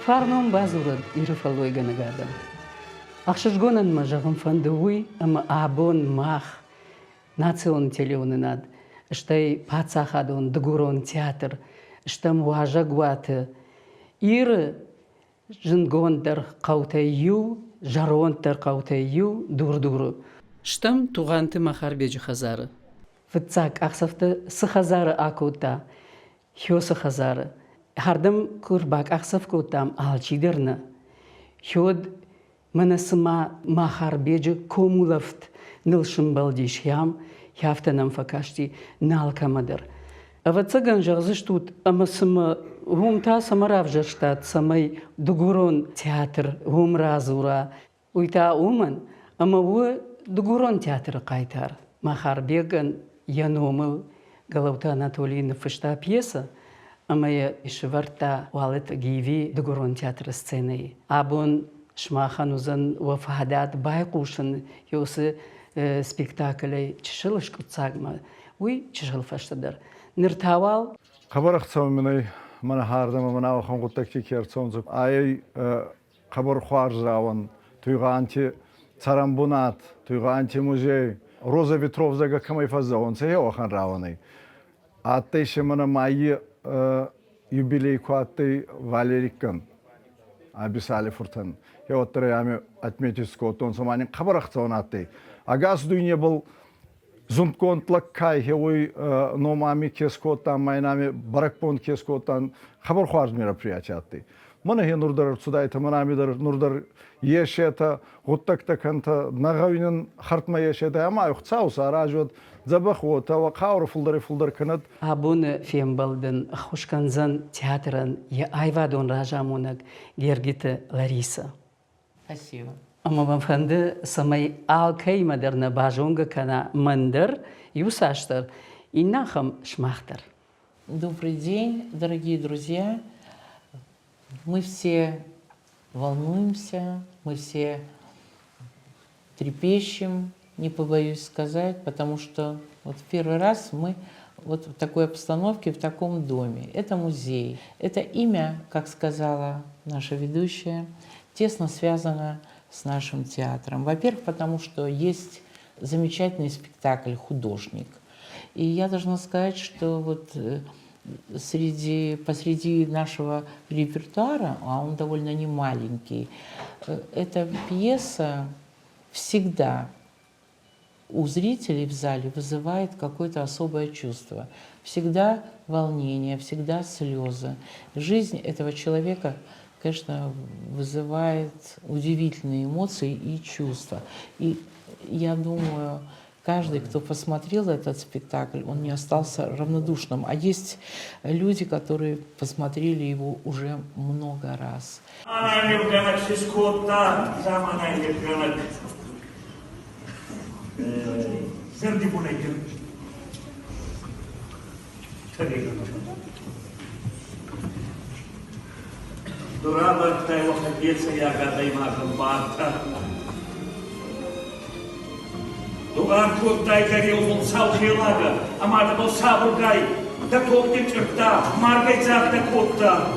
Фарнон бадзурӕд Иры фӕллойгӕнӕг адӕм. Ӕхсызгонӕн мӕ зӕгъын фӕнды уый, ӕмӕ абон мах, национ телеуынынад, стӕй паддзахадон дыгурон театр, стӕм уазӕгуаты Иры зындгонддӕр хъӕутӕй иу, зӕронддӕр хъӕутӕй иу Дур-Дуры. Стӕм Тугъанты Махарбеджы хӕдзары. Фыццаг къахдзӕфтӕ цы хӕдзары акодта, Хёсы хӕдзары. Хӕрдӕм куы рбакъахдзӕф кодтам алчидӕр нӕ. Хёд мӕнӕ цыма Махарбеджы комулӕфт ныл сымбӕлдис хӕм, афтӕ нӕм фӕкасти нӕ алкӕмӕ дӕр. Ӕвӕццӕгӕн зӕгъдзыстут, ӕмӕ цымӕ уым та цӕмӕ равзӕрстат, цӕмӕй дыгурон театр уым радзура, Уый та уымӕн, ӕмӕ у дыгурон театры хъайтар. Махарбегӕн йӕ номыл Гӕлӕуты Анатолий ныффыста пьесӕ ӕмӕ йӕ сӕвӕрдта Уалыты Гиви дыгурон театры сценӕйы. Абон сымахӕн уыдзӕн уӕ фадат байхъусын уыцы спектаклӕй чысыл скъуыддзагмӕ, уый чысыл фӕстӕдӕр. Ныр та уал Хъӕбӕр ӕхцӕуӕн мин ӕй, мӕнӕ хӕрдӕмӕ мӕн ауӕхӕн гъуддӕгти ке ӕрцӕунцӕ. Ай хъӕбӕр хуарз рауӕн, Туйгъанти цӕрӕнбунат, Туйгъанти музей, Роза ветров зӕгъгӕ кӕмӕй фӕззӕгъунцӕ, е уӕхӕн рауӕнӕй. Адтӕй си мӕнӕ майи юбилей ку адтӕй Валериккӕн, Абисали фуртӕн. Е уӕддӕр ӕй ами отметить кодтонцӕ, ма нин хъӕбӕр ӕхцӕуӕн адтӕй. Ӕгас дуйнебӕл зундгонд лӕг ка ӕй, ном ами ке скодтан, ма ин ами бӕрӕгбон ке скодтан, хъӕбӕр хуарз мероприятие адтӕй. Мӕнӕ хе нур дӕр ӕрцудайтӕ, мӕнӕ ами дӕр нур дӕр есетӕ, гъуддӕгтӕ кӕнтӕ, нӕ гъӕуи нин хӕртмӕ есетӕ, ӕма Хуцау сӕ аразуӕд, дзӕбӕх уотӕ, уӕ хъаурӕ фулдӕрӕй-фулдӕр кӕнӕд. Абоны фембӕлдӕн ӕххуыс кӕндзӕн театрӕн йӕ аивадон разамонӕг Гергиты Ларисӕ. Спасибо. Ӕмӕ мӕ фӕнды, цӕмӕй алкӕимӕ дӕр нӕ базонгӕ кӕна мӕн дӕр, иуцасдӕр, иннӕ ахӕм сымах дӕр. Добрый день, дорогие друзья. Мы все волнуемся, мы все трепещем, не побоюсь сказать, потому что вот в первый раз мы вот в такой обстановке, в таком доме. Это музей. Это имя, как сказала наша ведущая, тесно связано с нашим театром. Во-первых, потому что есть замечательный спектакль «Художник». И я должна сказать, что вот э, среди, посреди нашего репертуара, а он довольно немаленький, э, эта пьеса всегда у зрителей в зале вызывает какое-то особое чувство. Всегда волнение, всегда слезы. Жизнь этого человека, конечно, вызывает удивительные эмоции и чувства. И я думаю, каждый, кто посмотрел этот спектакль, он не остался равнодушным. А есть люди, которые посмотрели его уже много раз. Дурӕвӕрдтӕй уӕхӕгецӕйаг адӕймагӕн бартӕ. Дугъар кодтай дӕ сау хелагӕ ӕма дӕбӕл сабургай дӕ тогти цъирдта, маргӕй дзагъдӕ кодта.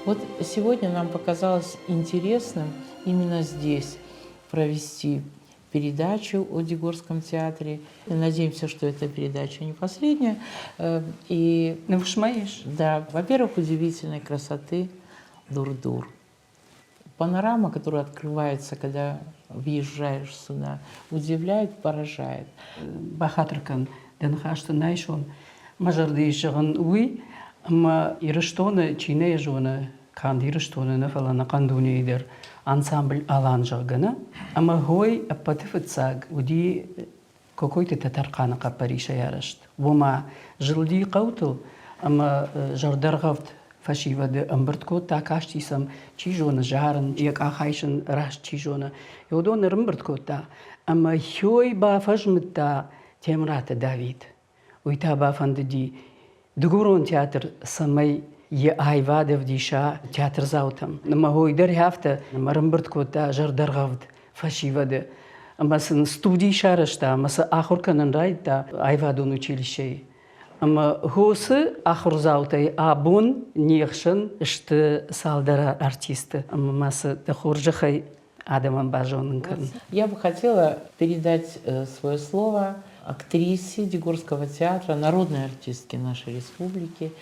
Вот сегодня нам показалось интересным именно здесь провести передачу о Дигорском театре. Надеемся, что эта передача не последняя. Э, и, ну, уж Да, во-первых, удивительной красоты Дур-Дур. Панорама, которая открывается, когда въезжаешь сюда, удивляет, поражает. Бахатыр кӕн, дӕ ныхӕсты найсон. Мӕ зӕрдӕйы зӕгъын уый, ӕмӕ Ирыстоны чи нӕ зоны, канд Ирыстоны нӕ, фӕлӕ ӕнӕхъӕн дунейы дӕр ансамбль Алан, зӕгъгӕ, нӕ? Ӕмӕ хой ӕппӕты фыццаг уыди Кокойты Тӕтӕрхъаны хъӕппӕрисӕй арӕзт. Уымӕ зылди хъӕутыл ӕмӕ зӕрдӕргъӕвд. Фӕсивӕды ӕмбырд кодта, касти сӕм, чи зоны зарын, йӕ къах айсын раст чи зоны. Уыдон ӕрӕмбырд кодта ӕмӕ Хёй бафӕзмыдта Темыраты Давид. Уый та бафӕндыди дыгурон театр, цӕмӕй йӕ аивад ӕвдиса театрдзаутӕм. Ӕмӕ уый дӕр афтӕ ӕрӕмбырд кодта зӕрдӕргъӕвд фӕсивӕды. Ӕмӕ сын студи сарӕзта ӕмӕ сӕ ахуыр кӕнын райдыдта аивадон училищейы. Ӕмӕ уыцы ахуырдзаутӕй абон не хсӕн сты цалдӕр артисты ӕмӕ ма сӕ дӕ хорзӕхӕй адӕмӕн базонын кӕнын. Я бы хотела передать свое слово актрисе Дигорского театра, народной артистке нашей республики,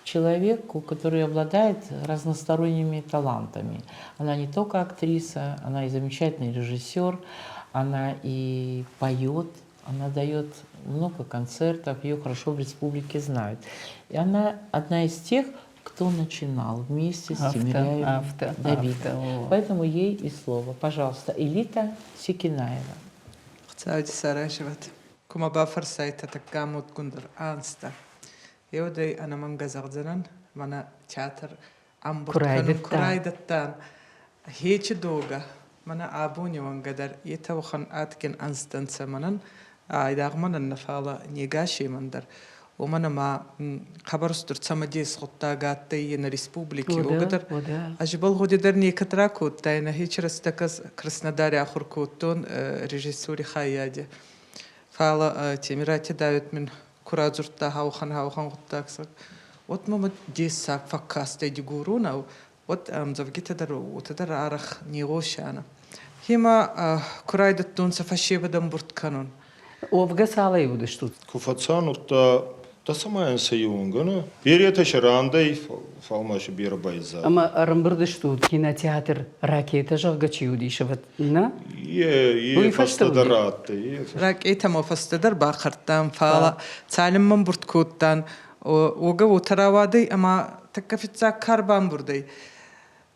человеку, который обладает разносторонними талантами. Она не только актриса, она и замечательный режиссер, она и поет, она дает много концертов, ее хорошо в республике знают. И она одна из тех, кто начинал вместе с Тимиряевым Давидом. Поэтому ей и слово. Пожалуйста, Элита Секинаева. Хуцауи саразӕвӕд. Ку мӕ бафӕрсайтӕ тӕккӕ амондгундӕр ӕнзтӕ. Еудӕй ӕнӕмӕнгӕ зӕгъдзӕнӕн, мӕнӕ театр ӕмбурд кӕнун ку райдӕдтан, хечи догӕ, мӕнӕ абони уӕнгӕ дӕр етӕ уӕхӕн адгин ӕнзтӕ нцӕ мӕнӕн, айдагъ мӕнӕн нӕ, фалӕ не гасемӕн дӕр. Уомӕн ӕма хъӕбӕр устур цӕмӕдес гъуддаг адтӕй е нӕ республики. Уогӕ ӕз ибӕл гъуди дӕр некӕд ракодтайнӕ. Хечи рӕстӕг ӕз Краснодари ахур кодтон режиссури хаййади. Фал Темирати Давид мин ку радзурдта хаухан-хаухан гъуддаг, уӕд мӕмӕ дессаг фӕккастӕй дигоронау, уӕд ӕмдзӕвгитӕ дӕр уотӕ дӕр арӕх не гъосианӕ. Хема ку райдӕдтонцӕ фӕсевӕд ӕмбурд кӕнун. Уӕвгӕ цалӕй уыдыстут? Ку фӕцан, удта дӕ цӕмӕйӕн сӕ иуонгӕнӕ? Беретӕ сӕ рандӕй, фал ма сӕ берӕ байзад. Ӕмӕ ӕрӕмбырд стут кинотеатр «Ракета», зӕгъгӕ, чи уыдис, нӕ? Е, е фӕстӕдӕр адтӕй. Ракетӕмӕ фӕстӕдӕр бахъӕрдтан, фал цалинмӕ ӕмбурд кодтан, уогӕ уотӕ рауадӕй, ӕма тӕккӕ фиццаг ка рбамбурд ӕй,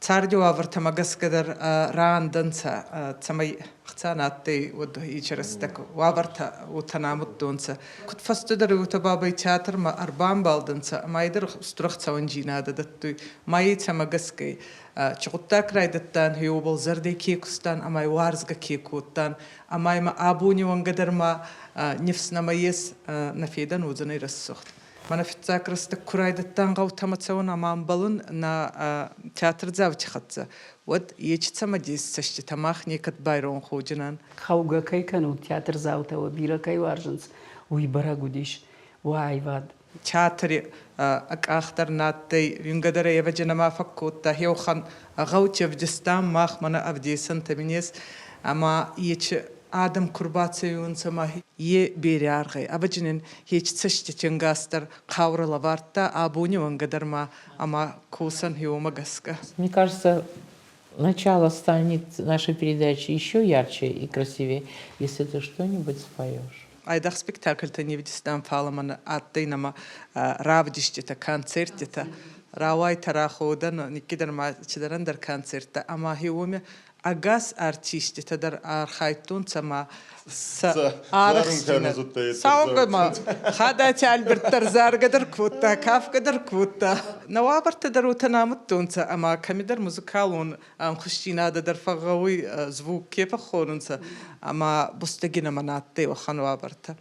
царди уавӕртӕмӕ гӕсгӕ дӕр раандӕнцӕ, цӕмӕй ӕхца нӕ адтӕй, уӕд ичерӕстӕг уавӕртӕ уотӕ нӕ амудтонцӕ. Куд фӕстӕдӕр уотӕ бабӕй театрмӕ ӕрбамбалдӕнцӕ ӕма ӕдӕр устур ӕхцӕуӕндзийнадӕ дӕттуй. Ма ецӕмӕ гӕсгӕ чи гъуддаг райдӕдтан, уобӕл зӕрдӕй ке кустан ӕма уарзгӕ ке кодтан, ӕма имӕ абони уӕнгӕ дӕр ма нифс нӕмӕ ес, нӕ федӕн уодзӕнӕй рӕсугъд. Мӕнӕ фиццаг рӕстӕг ку райдӕдтан гъӕутӕмӕ цӕун ӕма ӕмбӕлун нӕ театрдзаути хӕццӕ, уӕд ечи цӕмӕдес цӕститӕ мах некӕд байронх уодзинан. Хъӕугӕ кӕй кӕнут, театрдзаутӕ уӕ бирӕ кӕй уарзынц, уый бӕрӕг уыдис уӕ аивад. Театри ӕ къах дӕр нӕ адтӕй, уингӕ дӕр ӕй ӕвӕджи нӕма фӕккодта. Еухан гъӕути ӕвдистан мах мӕнӕ ӕвдесӕнтӕ мин ес, ӕма ечи адӕм ку рбацӕуонцӕ ма е берӕ аргъӕй. Ӕвӕджи нин хеч цӕститингас дӕр хъаурӕ лӕвардта абони уӕнгӕ дӕр ма ӕма косӕн уомӕ гӕсгӕ. Мне кажется, начало станет нашей передачи еще ярче и красивее, если ты что-нибудь споешь. Айдагъ спектакльтӕ не вдистан, фал мӕн адтӕй нӕмӕ равдиститӕ, концерттитӕ. Рауайтӕ раходӕн, никкидӕр ма цидӕр ӕндӕр концерттӕ. Ӕма уоми ӕгас артиститӕ дӕр архайдтонцӕ ма сӕ арӕхстдзийнадӕ. Сауӕнгӕ ма Хадати Альберт дӕр заргӕ дӕр кодта, кафгӕ дӕр кодта. Нӕ уавӕртӕ дӕр уотӕ нӕ амудтонцӕ, ӕма кӕмидӕр музыкалон ӕнхусдзийнадӕ дӕр фӕгъгъӕуй, звук ке фӕххонунцӕ, ӕма бустӕги нӕмӕ на адтӕй уӕхӕн уавӕртӕ.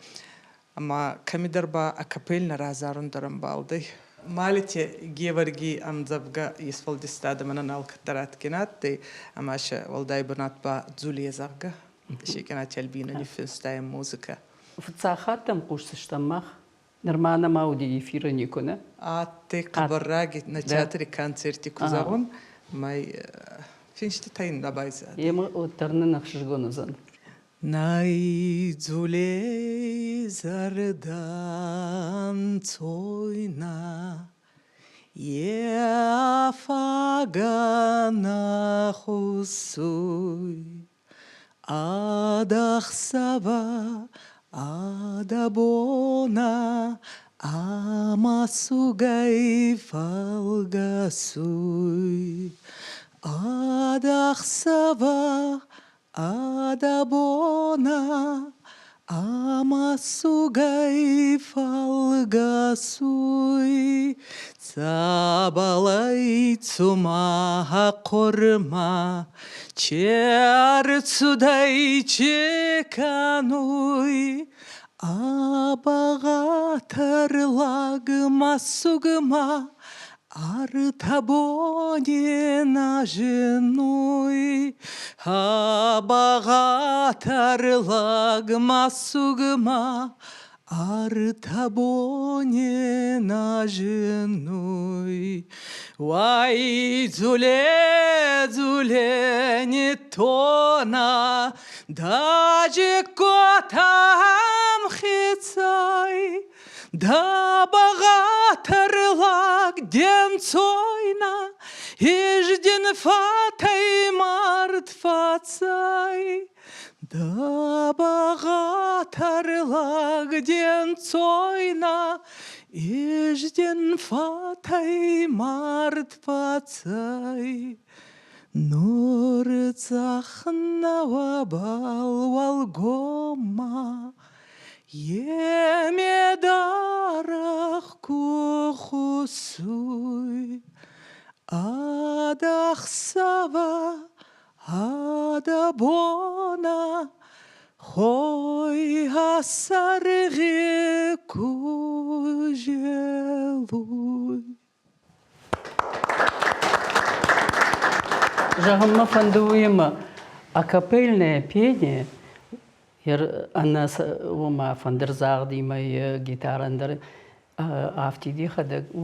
Ӕма кӕмидӕр ба акапельно разарун дӕр ӕмбалдӕй. Малити Геворгий ӕмдзӕвгӕ исфӕлдистадӕ мӕнӕн алкӕддӕр адгин адтӕй, ӕма сӕ уӕлдай бунат ба Дзуле, зӕгъгӕ, Секъинати Альбина ниффинста ӕ музыкӕ. Фыццаг хатт ӕм хъусдзыстӕм мах. Нырма нӕма уыди эфиры никуы, нӕ? Адтӕй хъӕбӕр раги нӕ театри концерти ку зӕгъун, мӕй финститӕ ин нӕ байзадӕй. Емӕ уӕддӕр нын ӕхсызгон уыдзӕн. Нӕй Дзулей зӕрдӕнцойнӕ, Йӕ фагӕ нӕ хуссуй. Ӕдӕхсӕвӕ, ӕдӕбонӕ ӕма сугӕй фӕлгӕсуй. Ӕдӕхсӕвӕ, ӕдӕбонӕ. Ӕма сугӕй фӕлгӕсуй, Цӕбӕл ӕй цума хъурмӕ, Чи ӕрцудӕй, чи кӕнуй, А бӕгъатӕр лӕг мӕсугмӕ Ӕртӕ бони нӕ зиннуй, А бӕгъатӕр лӕг мӕсугмӕ Ӕртӕ бони нӕ зиннуй. Уай, дзуле, дзуле, ниттона, Дӕ джиккотӕм хецӕй, Дӕ бӕгъатӕр лӕг де нцойнӕ, Ис дин фатӕй мард фӕцӕй. Дӕ бӕгъатӕр лӕг де нцойнӕ, Ис дин фатӕй мард фӕцӕй. Нур цъӕх нӕуӕбӕл уӕлгоммӕ Е медарӕх ку хуссуй, Ӕдӕхсӕвӕ, ӕдӕбонӕ Хой ӕ сӕргъи ку зелуй. Зӕгъын мӕ фӕнды уыимӕ, акапельное пение ӕнӕ уымӕ фӕндырдзагъдимӕ гитарӕн дӕр афтид йӕхӕдӕг у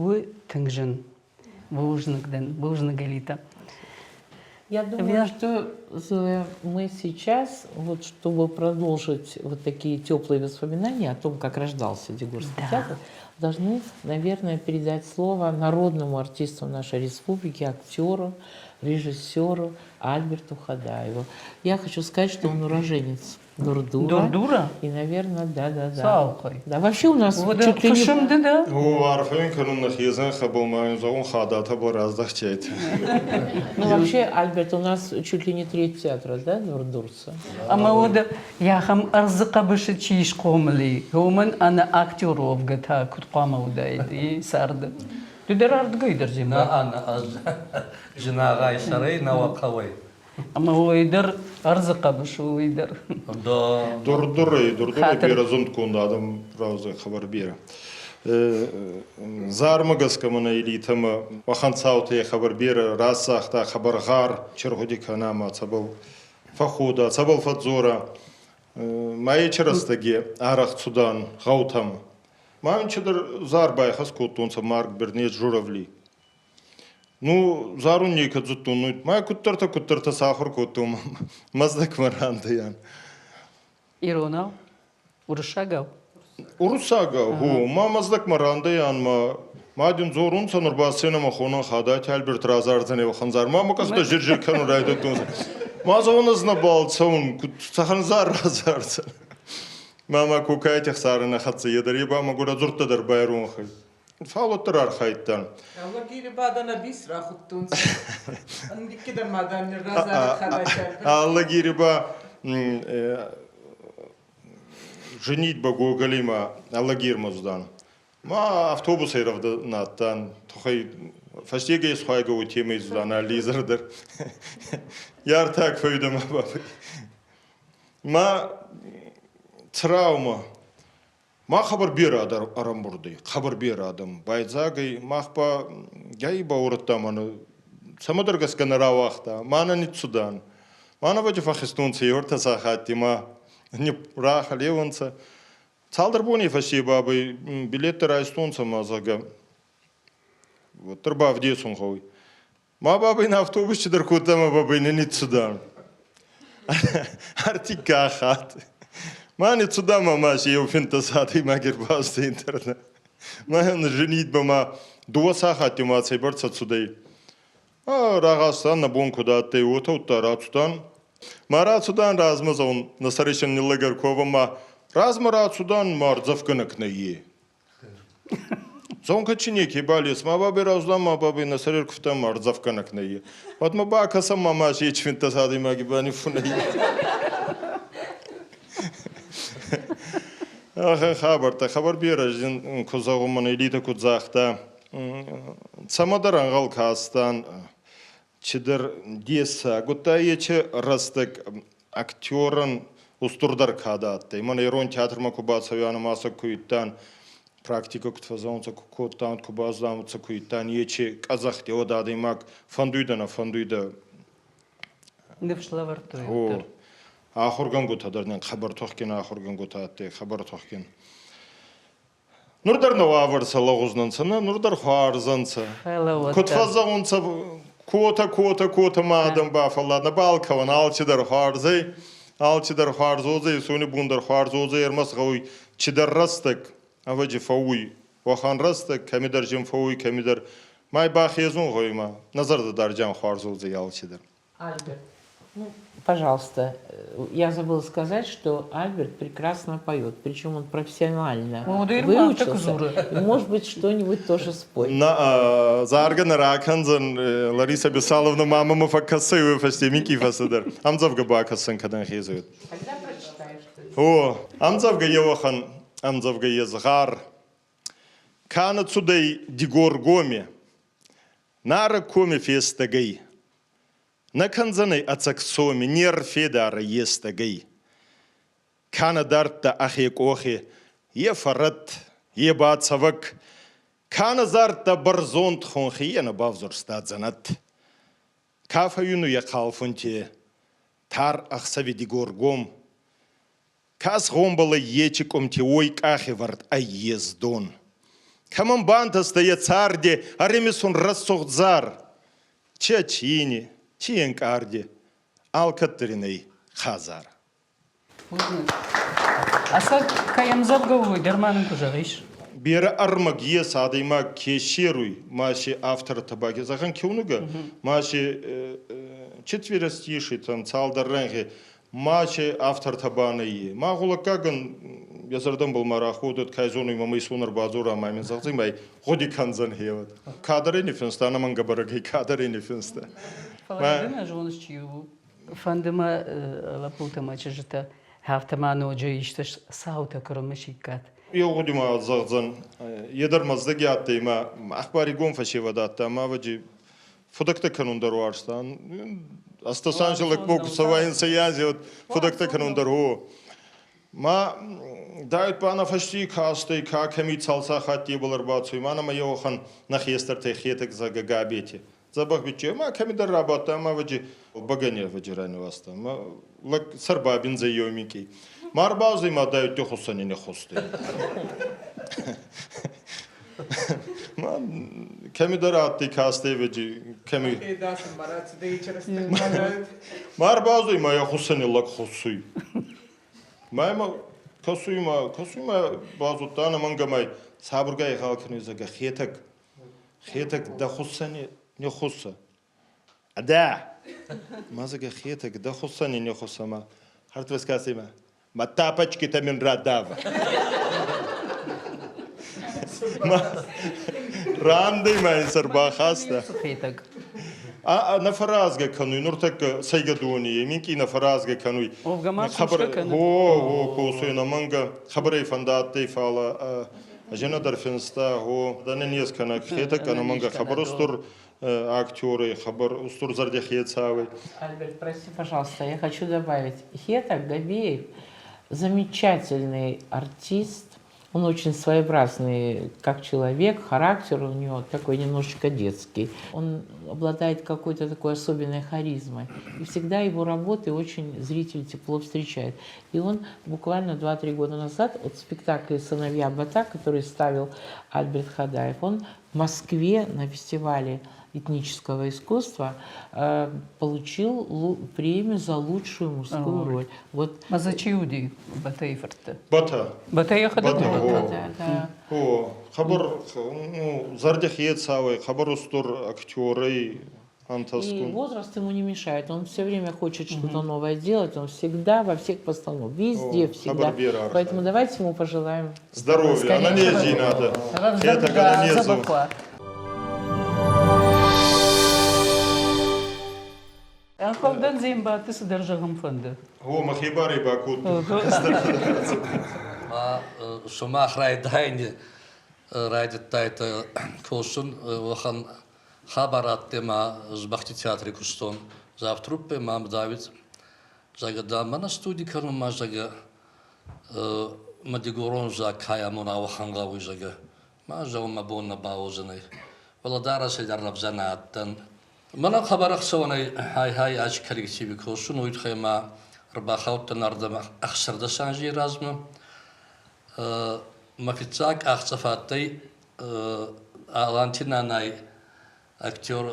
тынг зын. Бузныг дын, бузныг, Элита. Я думаю, что Зоя, мы сейчас, вот чтобы продолжить вот такие теплые воспоминания о том, как рождался Дигорский театр, должны, наверное, передать слово народному артисту нашей республики, актеру, режиссеру Альберту Хадаеву. Я хочу сказать, что он уроженец Дурдура. Дурдура? И, наверное, да. Саухай. Да, вообще у нас Вот чуть ли не... фысым да? О, арфӕйын кӕнын нӕхи хъӕбулмӕ, зӕгъон хадатӕ был раздӕхтӕйт. Ну, вообще, Альберт, у нас чуть ли не треть театра, да, Дурдурца? Ӕмӕ уӕдӕ ахӕм ӕрдзы хъӕбысы чи схъомыл и, уымӕн ӕнӕ актер уӕвгӕ та куыд хъуамӕ уыдаид и царды? Ды дӕр ардыгӕй дӕр Нӕ, ӕнӕ ӕз зынаргъӕй сӕрӕй нӕуӕг хъӕуӕй. Ӕмӕ уый дӕр ӕрдзы хъӕбыс у, уый дӕр. Да. Дурдурӕй, дурдурӕй бирӕ зундгонд адӕм раудзӕг хабар бирӕ. Зармӕ гӕсгӕ мӕнӕ элитӕмӕ уӕхӕн цаутӕй хабар берӕ рацагъта, хабар гъар чергъуди кӕна ма цӕбӕл фӕххода, цӕбӕл фӕдздзора. Ма ечи рӕстӕги арӕх цудан гъӕутӕмӕ. Ма ин чидӕр зар байхӕс кодтонцӕ Марк Бернет Журавли. Ну, зарун некӕд зудтон, ну, ма куддӕртӕ-куддӕртӕ сахур кодтон Мӕздӕгмӕ рандӕйӕн. Иронау? Уруссагау? Уруссагау, гъо. Ма Мӕздӕгмӕ рандӕйӕн, ма ма дин дзорунцӕ, нур ба сценӕмӕ хонӕн Хадати Альберт разардзӕнӕй уӕхӕн зар. Ма мӕ къӕхтӕ жир-жир кӕнун райдӕдтонцӕ. Ма зӕгъун, ӕз нӕбал цӕун, куд цӕхӕн зар разардзӕн. Ма мӕ Кокайти Ӕхсары нӕ хӕццӕ е дӕр, е ба мӕгур ӕ дзурдтӕ дӕр байронх ӕй. Фал уӕддӕр архайдтан. Алагири бадӕн абис рахудтонцӕ. Андиккидӕр мадӕн разарӕд Хадати Альберт. Алагири ба женитьба Гоголимӕ Алагирмӕ цудан. Ма автобусӕй рӕвдӕ тухӕй фӕстегӕй исхуайгӕ уотемӕй цудан алли изӕр дӕр. Яртаг фӕйдӕмӕ бабӕй. Ма травма. Мах хабар берӕ ӕрӕмбурд ӕй, хъӕбӕр берӕ адӕм. Байдзаг ӕй, мах ба гӕй бауорӕдта мӕнӕ цӕмӕдӕр гӕсгӕ нӕ рауагъта, ма нӕ ниццудан. Ма нӕ вӕджи фӕххизтонцӕ ӕртӕ сахатти, ма рахӕлеуӕнцӕ. Цалдӕр бони фӕсте бабӕй билеттӕ райстонцӕ ма, зӕгъгӕ, уӕддӕр бавдесун гъӕуй. Ма бабӕй нӕ автобус чидӕр кодта ма бабӕй нӕ ниццудан. Ӕртиккаг хатт. Ма ниццудан ма ма си еу финддӕс адӕймаги ӕрбацудӕй интернет. Ма женитьба ма дууӕ сахатти ма цӕйбӕрцӕ цудӕй. Рагъазтан нӕ бон куд адтӕй, уотӕ удта рацудан. Ма рацудан размӕ зӕгъун, нӕ сӕрисӕн ниллӕг ӕрковӕн ма размӕ рацудан ма ӕрдзӕфгӕнӕг нӕййе. Зонка чи неке балес, ма бабе раздам, ма бабе нӕ сӕрер куфтам ӕрдзӕфгӕнӕг нӕййе. Уӕд ма бакӕсӕм, ма ма се чвинтӕ адӕймаги ба ниффунӕй. Ахӕм хабӕрттӕ, хабар берӕ зин ку зӕгъун, мӕн Элита куд загъта, цӕмӕдӕр ӕнгъӕл кастан, чидӕр дессаг, удта ечи рӕстӕг актерӕн устурдӕр кадӕ адтӕй. Мӕн ирон театрмӕ ку бацӕуиан ӕма сӕ ку идтан, практикӕ куд фӕззӕгъунцӕ, ку кодтан, ку баззаунцӕ, ку идтан, ечи къӕдзӕхти уӕд адӕймаг фӕндуйдӕ нӕ фӕндуйдӕ. Ныфс лӕвӕрдтой. О, ахургӕнгутӕ дӕр нин хъӕбӕр тухгин ахургӕнгутӕ адтӕй, хъӕбӕр тухгин. Нур дӕр нӕ уавӕртӕ лӕгъуз нӕ нцӕ, нур дӕр хуарз ӕнцӕ. Куд фӕззӕгъунцӕ, котӕ, котӕ, котӕ ма адӕм бафӕллад, нӕбал кӕуӕн, алчидӕр хуарз ӕй, алчидӕр хуарз уодзӕй, исони бун дӕр хуарз уодзӕй, ӕрмӕст гъӕуй чидӕр рӕстӕг, ӕвӕдзи, фӕууй. Уӕхӕн рӕстӕг кӕмидӕр зин фӕууй, кӕмидӕр май бахезун гъӕуй ма, нӕ зӕрдӕ дӕр зиан хуарз уодзӕй алчидӕр. Альберт, ну, пожалуйста, я забыла сказать, что Альберт прекрасно поет, причем он профессионально выучился. И, может быть, что-нибудь тоже споет. На, заргӕ нӕ ракӕндзӕн Лариса Бесаловна мамӕмӕ фӕккӕсай, уой фӕсте минкъий фӕстӕдӕр. Ӕмдзӕвгӕ бакӕсӕн кӕдӕн хезуй. Тогда прочитаешь. О, ӕмдзӕвгӕ еуӕхӕн ӕмдзӕвгӕ езгъар. Ка нӕ цудӕй Дигоргоми, Нарӕг коми фестӕгӕй, Нӕ кӕндзӕнӕй ӕцӕг соми не рфедарӕй естӕгӕй. Ка нӕ дардта ӕхе къохи, е фӕрӕт, е ба цӕвӕг, Ка нӕ зардта бӕрзонд хонхи, е нӕ бавзурста дзӕнӕт. Ка фӕууинуй ӕ хъалфунти тар ӕхсӕви Дигоргом, Ка сгъомбӕл ӕй ечи къумти, уой къахевӕрд ӕй ездон. Кӕмӕн бантӕстӕй ӕ царди ӕримисун рӕсугъд зар, чи ӕ цийни, чи е нкъарди, алкӕддӕр ин ӕй хӕдзар. Ӕцӕг кӕй ӕмдзӕвгӕ у, уый дӕр ма нын куы зӕгъис. Берӕ ӕрмӕг ес адӕймаг ке серуй, ма си автортӕ ба, зӕгъӕн, киунугӕ, ма си четверостиши там цалдӕр рӕнгъи Ма че автортӕ ба нӕййе. Ма гъулӕггагӕн йӕ зӕрдӕмбал ма раходӕд, кай зонуй мӕмӕ исон ӕрбадзора ма мин зӕгъдзӕй, ма гъуди кӕндзӕн хевӕд. Кадӕрӕй не финста, ӕнӕмӕнгӕ бӕрӕг ӕй, кадӕрӕй не финста. Фӕлӕ ды нӕ зоныс, чи у. Фӕнды мӕ лӕппутӕ мӕ чызджытӕ, афтӕ ма ноджы исты цаутӕ куы рымысиккат. Еу гъуди ма зӕгъдзӕн, е дӕр Мӕздӕги адтӕй ма ахбаригон фӕсевӕд адтӕй ӕма ӕвӕдзи фудӕгтӕ кӕнун дӕр уарзта. Астасанжелек бок саваин саязи фудӕгтӕ кӕнун дӕр о. Ма дайт ба на фӕсти кастӕй ка кӕми цал сахатти ибӕл ӕрбацуй, ма нӕмӕ еуӕхӕн нӕ хестӕртӕй хетӕг зӕгӕ Габети. Дзӕбӕх бичче, ма кӕмидӕр рабадта ӕма ӕвӕджи бӕгӕни ӕвӕджи раниваста. Ма лӕг сӕр бабиндзӕй еу минкъий. Ма ӕрбаудзӕй ма дайутти хуссӕни ниххустӕй. Кӕмидӕр адтӕй кастӕй кӕми. Ма ӕрбазуй ма йӕ хуссӕни лӕг хуссуй. Ма ма кӕсуй ма кӕсуй ма базудта ӕнӕмӕнгӕмӕй сабургай игъал кӕнуй зӕгъгӕ Хетӕг. Хетӕг дӕ хуссӕни не хуссӕ. Дӕ! Ма зӕгъгӕ Хетӕг дӕ хуссӕни не хуссӕ ма. Хӕртвескӕсей ма. Ма тапочки-то мин радава. Рандӕй ма ин сӕрбахаста. Хетӕг. А нӕ фӕразгӕ кӕнуй, нуртӕккӕ сӕйгӕдони, минкъий нӕ фӕразгӕ кӕнуй. Овгӕ ма косгӕ кӕнуй? О, о, косуй ӕнӕмӕнгӕ. Хабарӕй фӕндадтӕй, фалӕ ӕзенӕ дӕр финста, о, дӕ нез кӕнӕг Хетӕг ӕнӕмӕнгӕ хабар устур актеры, хабар устур зӕрди хецауи. Альберт, прости, пожалуйста, я хочу добавить. Хетаг Габеев замечательный артист, он очень своеобразный как человек, характер у него такой немножечко детский. Он обладает какой-то такой особенной харизмой. И всегда его работы очень зритель тепло встречает. И он буквально 2-3 года назад от спектакля «Сыновья Бата», который ставил Альберт Хадаев, он в Москве на фестивале этнического искусства получил премию за лучшую мужскую роль. Вот. Ма за чи уыди Батайы фыртты? Бата. Бата йӕхӕдӕг Бата, да, да. О, хабар, ну, зӕрди хецауӕй, хабар устур актерӕй, И возраст ему не мешает. Он все время хочет что-то новое делать. Он всегда во всех постановках. Везде, О, всегда. Поэтому давайте ему пожелаем здоровья. Она не надо. Это когда не. Ӕнхъӕлдӕн Зембаты цыдӕр зӕгъын фӕнды. О, мӕхи барӕй бакодтон. Ма сумах райдайӕни райдыдтайтӕ косун уӕхӕн хабар адтӕй ма Збахти театри кустон. Завтруппе мам Давид зӕгъгӕ, дам, мӕнӕ студи кӕнунмӕ, зӕгъгӕ, мӕ дигорон заг ка амона, уӕхӕн гъӕуй, зӕгъгӕ. Ма зӕгъун, мӕ бон нӕ бауодзӕнӕй. Фалӕ дарӕсӕй дӕр рӕвдзӕ нӕ адтӕн. Мӕнӕ хъӕбӕр ӕхцӕуӕнӕй хай-хай аци коллективи косун, уой туххӕй ма ӕрбахаудтӕн ардӕмӕ 16 анзей размӕ. Мӕ фиццаг къахдзӕф адтӕй Аланти нанай актер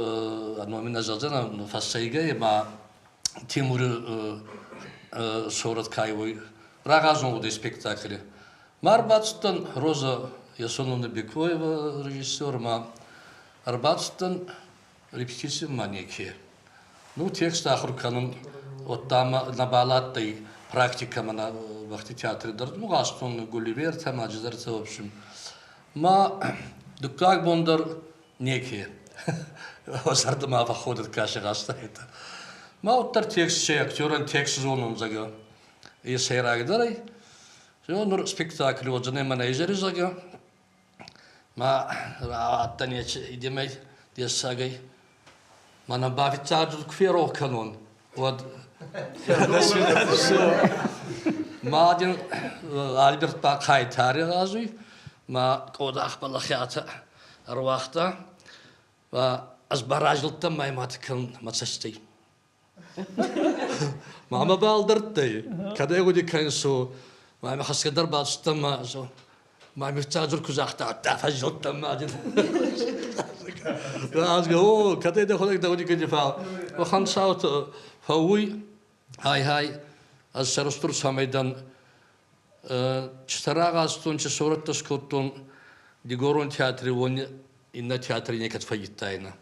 номи нӕ зӕгъдзӕнӕн, фӕссӕйгӕй ма Тимури сорӕт кайуй рагъазун гъудӕй спектакли. Ма ӕрбацудтӕн Роза Ясоновна Бекоева режиссер ма ӕрбацудтӕн репетицимӕ неке. Ну, текст ахур кӕнун, уӕдта нӕбал адтӕй практикӕмӕ нӕ бӕхти театри дӕр. Ну, гъазтон Гулливертӕ ма ӕндӕртӕ, в общем. Ма дуккаг бон дӕр неке. Зӕрдӕмӕ фӕхходӕт кӕсы гъазтайтӕ. Ма уӕддӕр текст се актерӕн текст зонун, зӕгъгӕ, е сӕйрагдӕр ӕй. Нур спектакль уодзӕнӕй мӕнӕ изӕри, зӕгъгӕ. Ма адтӕн идемӕй дессагӕй. Мӕнӕн ба фиццаг ку ферох кӕнон, уӕд ма дин Альберт ба хъайтари гъазуй, ма къодах бӕлахиатӕ ӕруагъта. Ӕз ба разилдтӕн ма имӕ кӕнун мӕ цӕстӕй. Мамӕ балдӕрдтӕй, кӕд ӕй гъуди кӕнсо, мамӕ хӕсгӕ дӕр бацудтӕн ма ма мифцадзур ку загъта, дӕ фӕззилдтӕн ма дин. О, кӕд ӕй дӕхуӕдӕг дӕ гъуди кӕни фал. Уӕхӕн цаутӕ фӕууй, хай-хай, ӕз сӕрустур цӕмӕй дӕн. Чи рагъазтон, чи сорӕттӕ скодтон Дигорон театри, уони иннӕ театри некӕд фӕййидтайнӕ.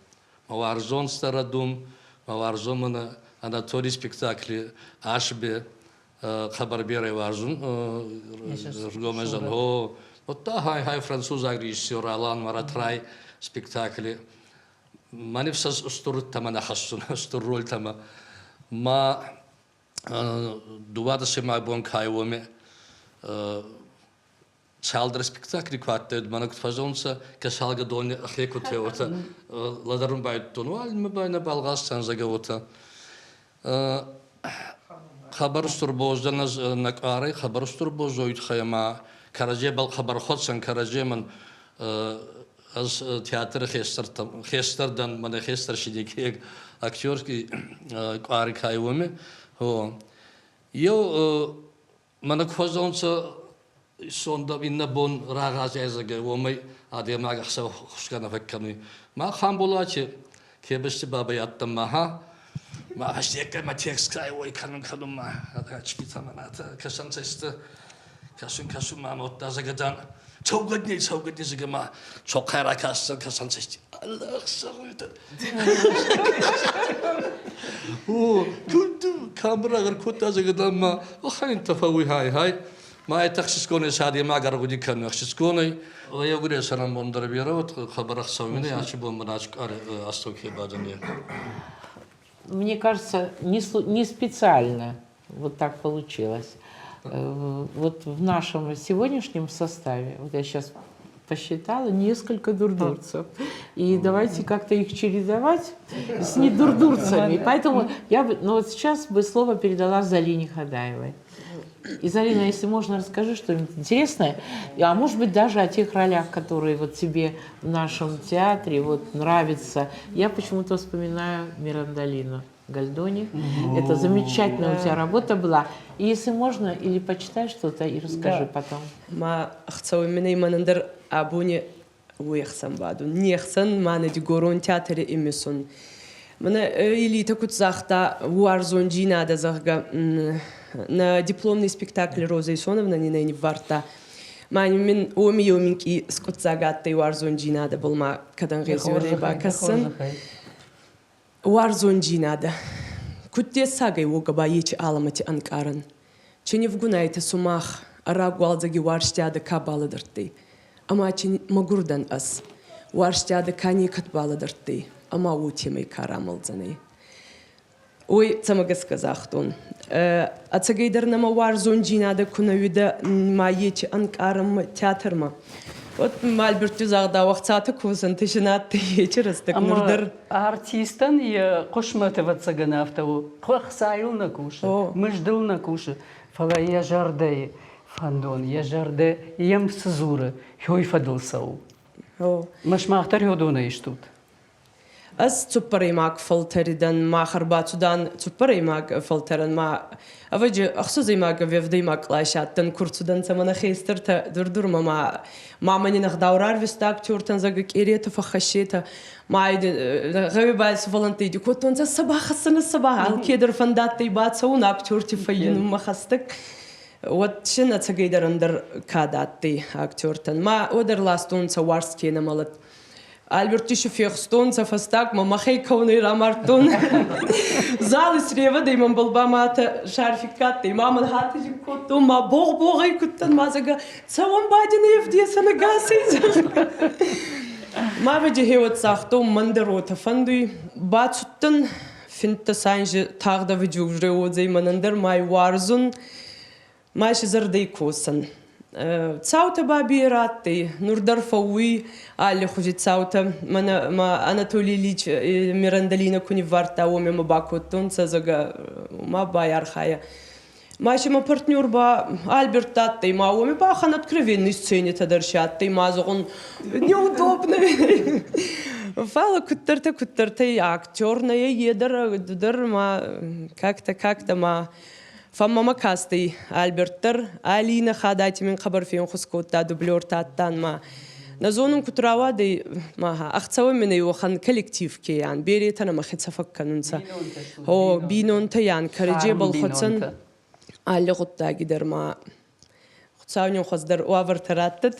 Мӕ уарзон Стародум, мӕ уарзон мӕнӕ Анатолий спектакли Ашбе хъӕбӕр берӕ уарзун Ргомезӕн. О, уӕдта хай-хай французаг режиссер Алан Маратрай спектакли. Мӕ нифс устур тӕмӕ нӕ хӕссун, устур рольтӕмӕ. Ма дууадӕсемаг бон кай уоми цалдӕр спектакли ку адтӕй, мӕнӕ куд фӕззонцӕ, кӕсалгӕ дони ӕхе куд уотӕ лӕдӕрун байдудтон. Уалинмӕ ба нӕбал гъазтан, зӕгъгӕ, уотӕ. Хъӕбӕр устур боз дӕн ӕз нӕ къуарӕй, хъӕбӕр устур боз уой туххӕй ӕма кӕрӕдзебӕл хъӕбӕр хуӕцӕн, кӕрӕдземӕн ӕз театри хестӕр дӕн, мӕнӕ хестӕр си неке актерский къуари ка уоми. Еу Мӕнӕ ку фӕззӕгъунцӕ сонда иннӕ бон рагъазӕй, уомӕй адӕймаг ӕхсӕв хусгӕ нӕ фӕккӕнуй. Ма Хамболати кебести бабӕй адтӕн ма ха ма фӕстеггӕй ма текст кай уой кӕнун кӕнун ма чкитӕ манатӕ кӕсӕнцӕ кӕсун кӕсун ма модта зӕгӕдан цӕугӕдни цӕугӕдни зӕгӕ ма цохъай ракастан кӕсӕнцӕ Аллах сӕгъуйтӕ. О, куд камера кодта зӕгӕдан ма охӕнтӕ фӕууй хай хай. Ма ӕ ӕхсицгонӕй садемаг ӕргъуди кӕнуй ӕхсицгонӕй. Еугурей цӕрӕнбон дӕр берӕ уод хъӕбӕр ӕхцӕуинӕй аци бон мӕн астӕу ке бадӕн е. Мне кажется, не специально вот так получилось. Вот в нашем сегодняшнем составе, вот я сейчас посчитала, несколько дурдурцев. И давайте как-то их чередовать с недурдурцами. Поэтому я бы, ну вот сейчас бы слово передала Залине Хадаевой. И, Залина, если можно, расскажи что-нибудь интересное, а может быть, даже о тех ролях, которые вот тебе в нашем театре вот нравятся. Я почему-то вспоминаю Мирандолину Гальдони. Это замечательная у тебя работа была. И если можно, или почитай что-то и расскажи потом. Ма ӕхцӕуӕн мин мӕнӕн дӕр абони уе хсӕн бадун. Не хсӕн ма нӕ Дигорон театри имисун. Мӕнӕ Элита куд загъта, уарзондзийнадӕ, зӕгъгӕ, нӕ дипломный спектакль Роза Исоновна нин ниввардта. Ма мин уоми еу минкъий скъуддзаг адтӕй уарзондзийнадӕбӕл ма кӕд ӕнгъезуй бакӕсӕн. Уарзондзийнадӕ. Куд дессагӕй уогӕ ба ечи алӕмӕти ӕнкъарӕн. Чи нивгунайтӕ сумах, рагуалдзӕги уарзтиадӕ ка балӕдӕрдтӕй, ӕма чи мӕгур дӕн ӕз, уарзтиадӕ ка некӕд балӕдӕрдтӕй, ӕма уотемӕй ка рамӕлдзӕнӕй. Уой цӕмӕ гӕсгӕ загътон. Ӕцӕгӕйдӕр нӕмӕ уарзондзийнадӕ ку нӕ уидӕ ма ечи ӕнкъарӕнмӕ театрмӕ. Вот Мальбертти загъдау ӕхцатӕ косӕнтӕ син адтӕй ечи рӕстӕг нур дӕр. Артистӕн йӕ хъысмӕт ӕвӕццӕгӕн афтӕ у. Ӕхцайыл нӕ кусы, мыздыл нӕ кусы, фӕлӕ йӕ зӕрдӕйы фӕндон, йӕ зӕрдӕ йӕм цы дзуры, уый фӕдыл цӕуы. Мӕ сымах дӕр уыдонӕй стут? Ӕз цуппӕрӕймаг фӕлтӕри дӕн, мах ӕрбацудан цуппӕрӕймаг фӕлтӕрӕн ма ӕвӕджи ӕхсӕзӕймаг ӕви ӕвдӕймаг къласи адтӕн, ку рцудӕнцӕ мӕнӕ хестӕртӕ Дур-Дурмӕ ма мамӕ нин ӕгъдау рарвиста актертӕн, зӕгъгӕ, къеретӕ фӕххӕссетӕ. Ма гъӕуи ба сувӕллӕнттӕ иди кодтонцӕ, сӕ бахӕссӕнӕ, сӕ ба алкедӕр фӕндадтӕй бацӕун актерти фӕййинунмӕ хӕстӕг. Уӕд син ӕцӕгӕйдӕр ӕндӕр кадӕ адтӕй актертӕн. Ма уӕд ӕрластонцӕ уарзт кенӕ мӕлӕт. Альберти фехстонцӕ фӕстагмӕ мӕхе кӕунӕй рамардтон. Зали сревӕдӕй мӕнбӕл ба мӕтӕ шарфик адтӕй, ма мӕн хатири кодтон, ма богъ-богъӕй кудтӕн, ма зӕгъгӕ, цӕуӕн бадин ӕвдесӕн ӕгасӕй. Ма вӕджи хеуӕт загътон, мӕн дӕр уотӕ фӕндуй. Бацудтӕн, финддӕс анзи тагъд ӕвӕджи уже уодзӕй мӕнӕн дӕр ма уарзун. Ма си зӕрдӕй косӕн. Цаутӕ ба берӕ адтӕй, нур дӕр фӕууй аллихузи цаутӕ. Мӕнӕ ма Анатолий Ильич Мирандолина ку ниввардта, уоми мӕ бакодтонцӕ, зӕгъгӕ, ма байархайӕ. Ма си мӕ партнер ба Альберт адтӕй, ма уоми ба хан откровенный сценетӕ дӕр си адтӕй, ма зӕгъун, неудобно. Фал куддӕртӕ, куддӕртӕй актер нӕ е дӕр, дӕр ма как-то, как-то ма Фӕммӕмӕ кастӕй Альберт дӕр, Алинӕ Хадати мин хъӕбӕр фенхус кодта дублертӕ адтан ма. Нӕ зонун куд рауадӕй, ма ӕхцӕуӕн мин ӕй уӕхӕн коллектив ке ан, беретӕ нӕмӕ хецӕ фӕккӕнунцӕ. О, бийнонтӕ ян, кӕрӕдзебӕл хуӕцӕн алли гъуддаги дӕр ма Хуцау нин хуӕздӕр уавӕртӕ раттӕд,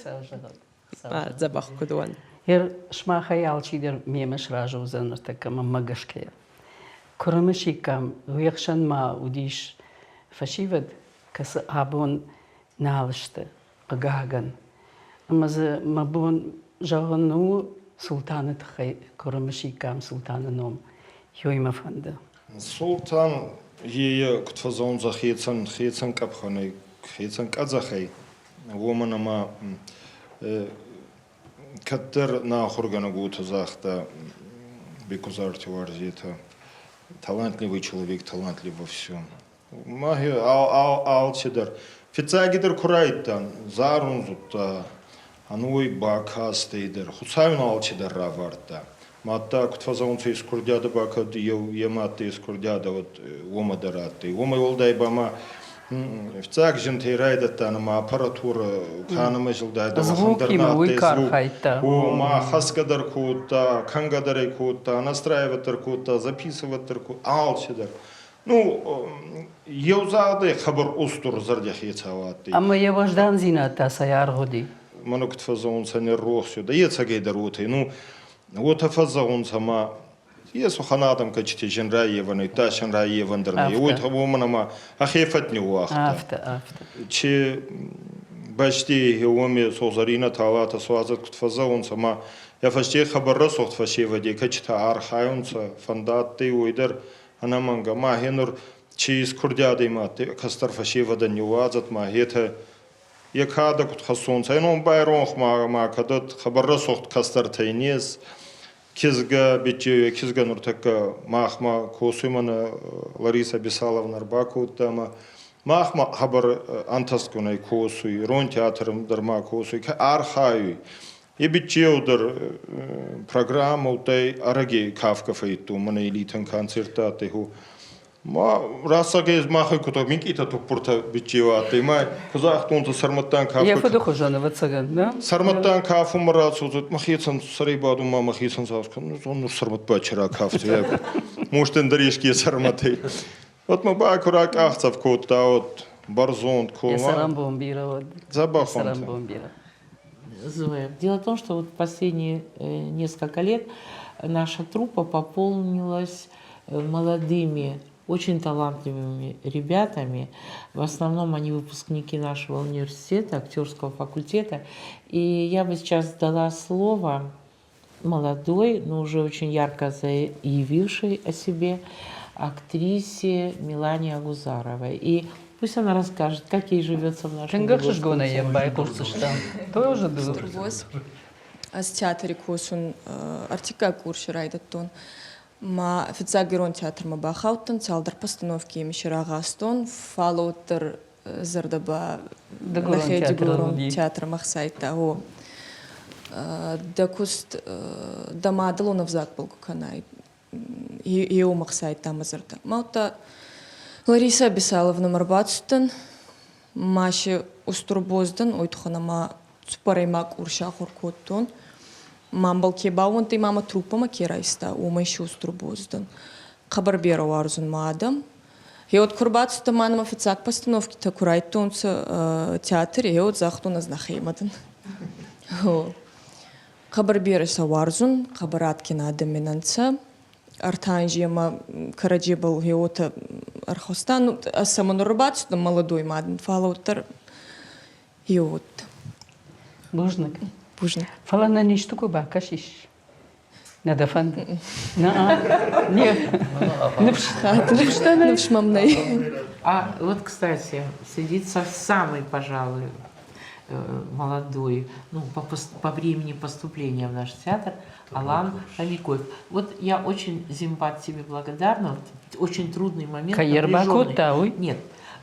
ма дзӕбӕх куд уӕн. Ер сымахӕй алчидӕр мемӕ сразы уыдзӕн ныртӕккӕ мӕнмӕ гӕсгӕ. Куы рымысиккам, уе хсӕн ма уыдис фӕсивӕд, кӕцы абон нал сты, хъыгагӕн. Ӕмӕ дзы мӕ бон зӕгъын у Султаны тыххӕй, куы рымысиккам Султаны ном, уый мӕ фӕнды. Султан е куд фӕззӕгъунцӕ хецӕн, хецӕн къӕпхӕнӕй, хецӕн къӕдзӕхӕй, уомӕн ӕма кӕддӕр нӕ ахургӕнӕг уотӕ загъта Беккузарти Уарзетӕ, талантливый человек талантлив во всем. Мӕхе алцидӕр. Фиццагидӕр ку райдтан, зарун зудта, ӕнуой бакастӕй дӕр, Хуцау ин алцидӕр равардта. Мадта, куд фӕззӕгъунцӕ, искурдиадӕ ба кӕд еу е адтӕй искурдиадӕ, уӕд уомӕ дӕр адтӕй. Уомӕй уӕлдай ба ма фиццаг зинтӕй райдӕдтан ӕма аппаратурӕ ка нӕмӕ зилдайдӕ, уӕхӕн дӕр нӕ адтӕй звук. О, ма хӕсгӕ дӕр кодта, кӕнгӕ дӕр ӕй кодта, настраивать дӕр кодта, записывать дӕр кодта, алцидӕр. Ну, еу загъдӕй хъӕбӕр устур зӕрдихецау адтӕй. Ӕма е уӕздандзийнад та цӕй аргъ уди? Мӕнӕ куд фӕззӕгъунцӕ, ниррохс уодӕ, ецӕгӕйдӕр уотӕ. Ну, уотӕ фӕззӕгъунцӕ ма Есухан адӕм кӕчити зин раййевӕн, тасӕн раййевӕн дӕр нӕй. Уой уомӕн ӕма ӕхе фӕд ниууагъта. Афтӕ, афтӕ. Чи бӕсти уоми сугъзӕрийнӕ талатӕ суадзӕд куд фӕззӕгъунцӕ ма йӕ фӕсте хъӕбӕр рӕсугъд фӕсевӕди кӕчитӕ архайунцӕ, фӕндадтӕй уой дӕр ӕнӕмӕнгӕ. Ма гьенур чи искурдиадӕй ма кӕстӕр фӕсевӕдӕн ниууадзӕд ма етӕ е кадӕ куд хӕссонцӕ, ном байронх ма ма кӕдӕт хъӕбӕр рӕсугъд кӕстӕртӕй нез кизгӕ бичче кизгӕ нуртӕккӕ махмӕ косуй мӕнӕ Лариса Бесаловна ӕрбакодта ӕма махмӕ хъӕбӕр ӕнтӕстгунӕй косуй, Ирон театр дӕр ма косуй, архайуй. И биччеу дӕр программӕ удтай ӕрӕги кафгӕ фӕййидтон, мӕнӕ элитӕн концерттӕ адтӕй ху. Ма рӕсӕгӕй махӕй куд минкъийтӕ туппуртӕ биччеу адтӕй, ма ку загътонцӕ сӕрмӕттӕн кафгӕ. Йӕ фыды хуызӕн, ӕвӕццӕгӕн, нӕ? Сӕрмӕттӕн кафунмӕ рацудзут, мӕхецӕн сӕрӕй бадун ма мӕхецӕн загътон, ну сӕрмӕт бачера кафт, может, ӕндӕр еске сӕрмӕтӕй. Вот ма ба ку ракъахдзӕф кодта, вот бӕрзонд ку. Йӕ цӕрӕнбон бирӕ уӕд. Дзӕбӕх Цӕрӕнбон бирӕ. Зоя, дело в том, что вот последние несколько лет наша труппа пополнилась молодыми, очень талантливыми ребятами. В основном они выпускники нашего университета, актерского факультета. И я бы сейчас дала слово молодой, но уже очень ярко заявившей о себе актрисе Милане Агузаровой. И пусть она расскажет, как ей живется в нашем Тынг ӕхсызгонӕй йӕм байхъусдзыстӕм. Тоже Стырвоз. Ӕз театри косун ӕртиккаг курси райдӕдтон. Ма фиццаг ирон театрмӕ бахаудтӕн, цалдӕр постановки имиси рагъазтон, фал уӕддӕр зӕрдӕ ба нӕхе дигорон театрмӕ хсайдта. О, дӕ куст дӕ мадӕлон ӕвзагбӕл ку кӕнай, еумӕ хсайдта мӕ зӕрдӕ. Ма удта Лариса Абисаловнамӕ ӕрбацудтӕн, ма си устур боз дӕн, уой туххӕн ӕма цуппӕрӕймаг къурс ахур кодтон. Мамбал ке баууӕндтӕй ма мӕ труппӕмӕ ке райста, уомӕй си устур боз дӕн. Хъӕбӕр берӕ уарзун мӕ адӕм. Гъеуӕд ку рбацудтӕн ма нӕмӕ фиццаг постановкитӕ ку райдтонцӕ театри, гъеуӕд загътон ӕз нӕхемӕ дӕн. Хъӕбӕр берӕ сӕ уарзун, хъӕбӕр адгин адӕм мин ӕнцӕ. Ӕртӕ анзи ӕма кӕрӕдзебӕл гъеуотӕ ӕрхостан. Ну, ӕз сӕмӕ нур рбацудтӕн молодой мадӕн, фал уӕддӕр еуотт. Бузныг. Бузныг. Фӕлӕ нӕ исты куы бакӕсис, нӕ дӕ фӕнды? Нӕ, не. Ныфс, ныфс дӕ нӕй? Ныфс мӕм нӕй. А вот, кстати, сидит самый, пожалуй, молодой, ну, по времени поступления в наш театр, Алан Хамикоев. Вот я очень, Зимбат, тебе благодарна. Очень трудный момент. Напряженный. Нет,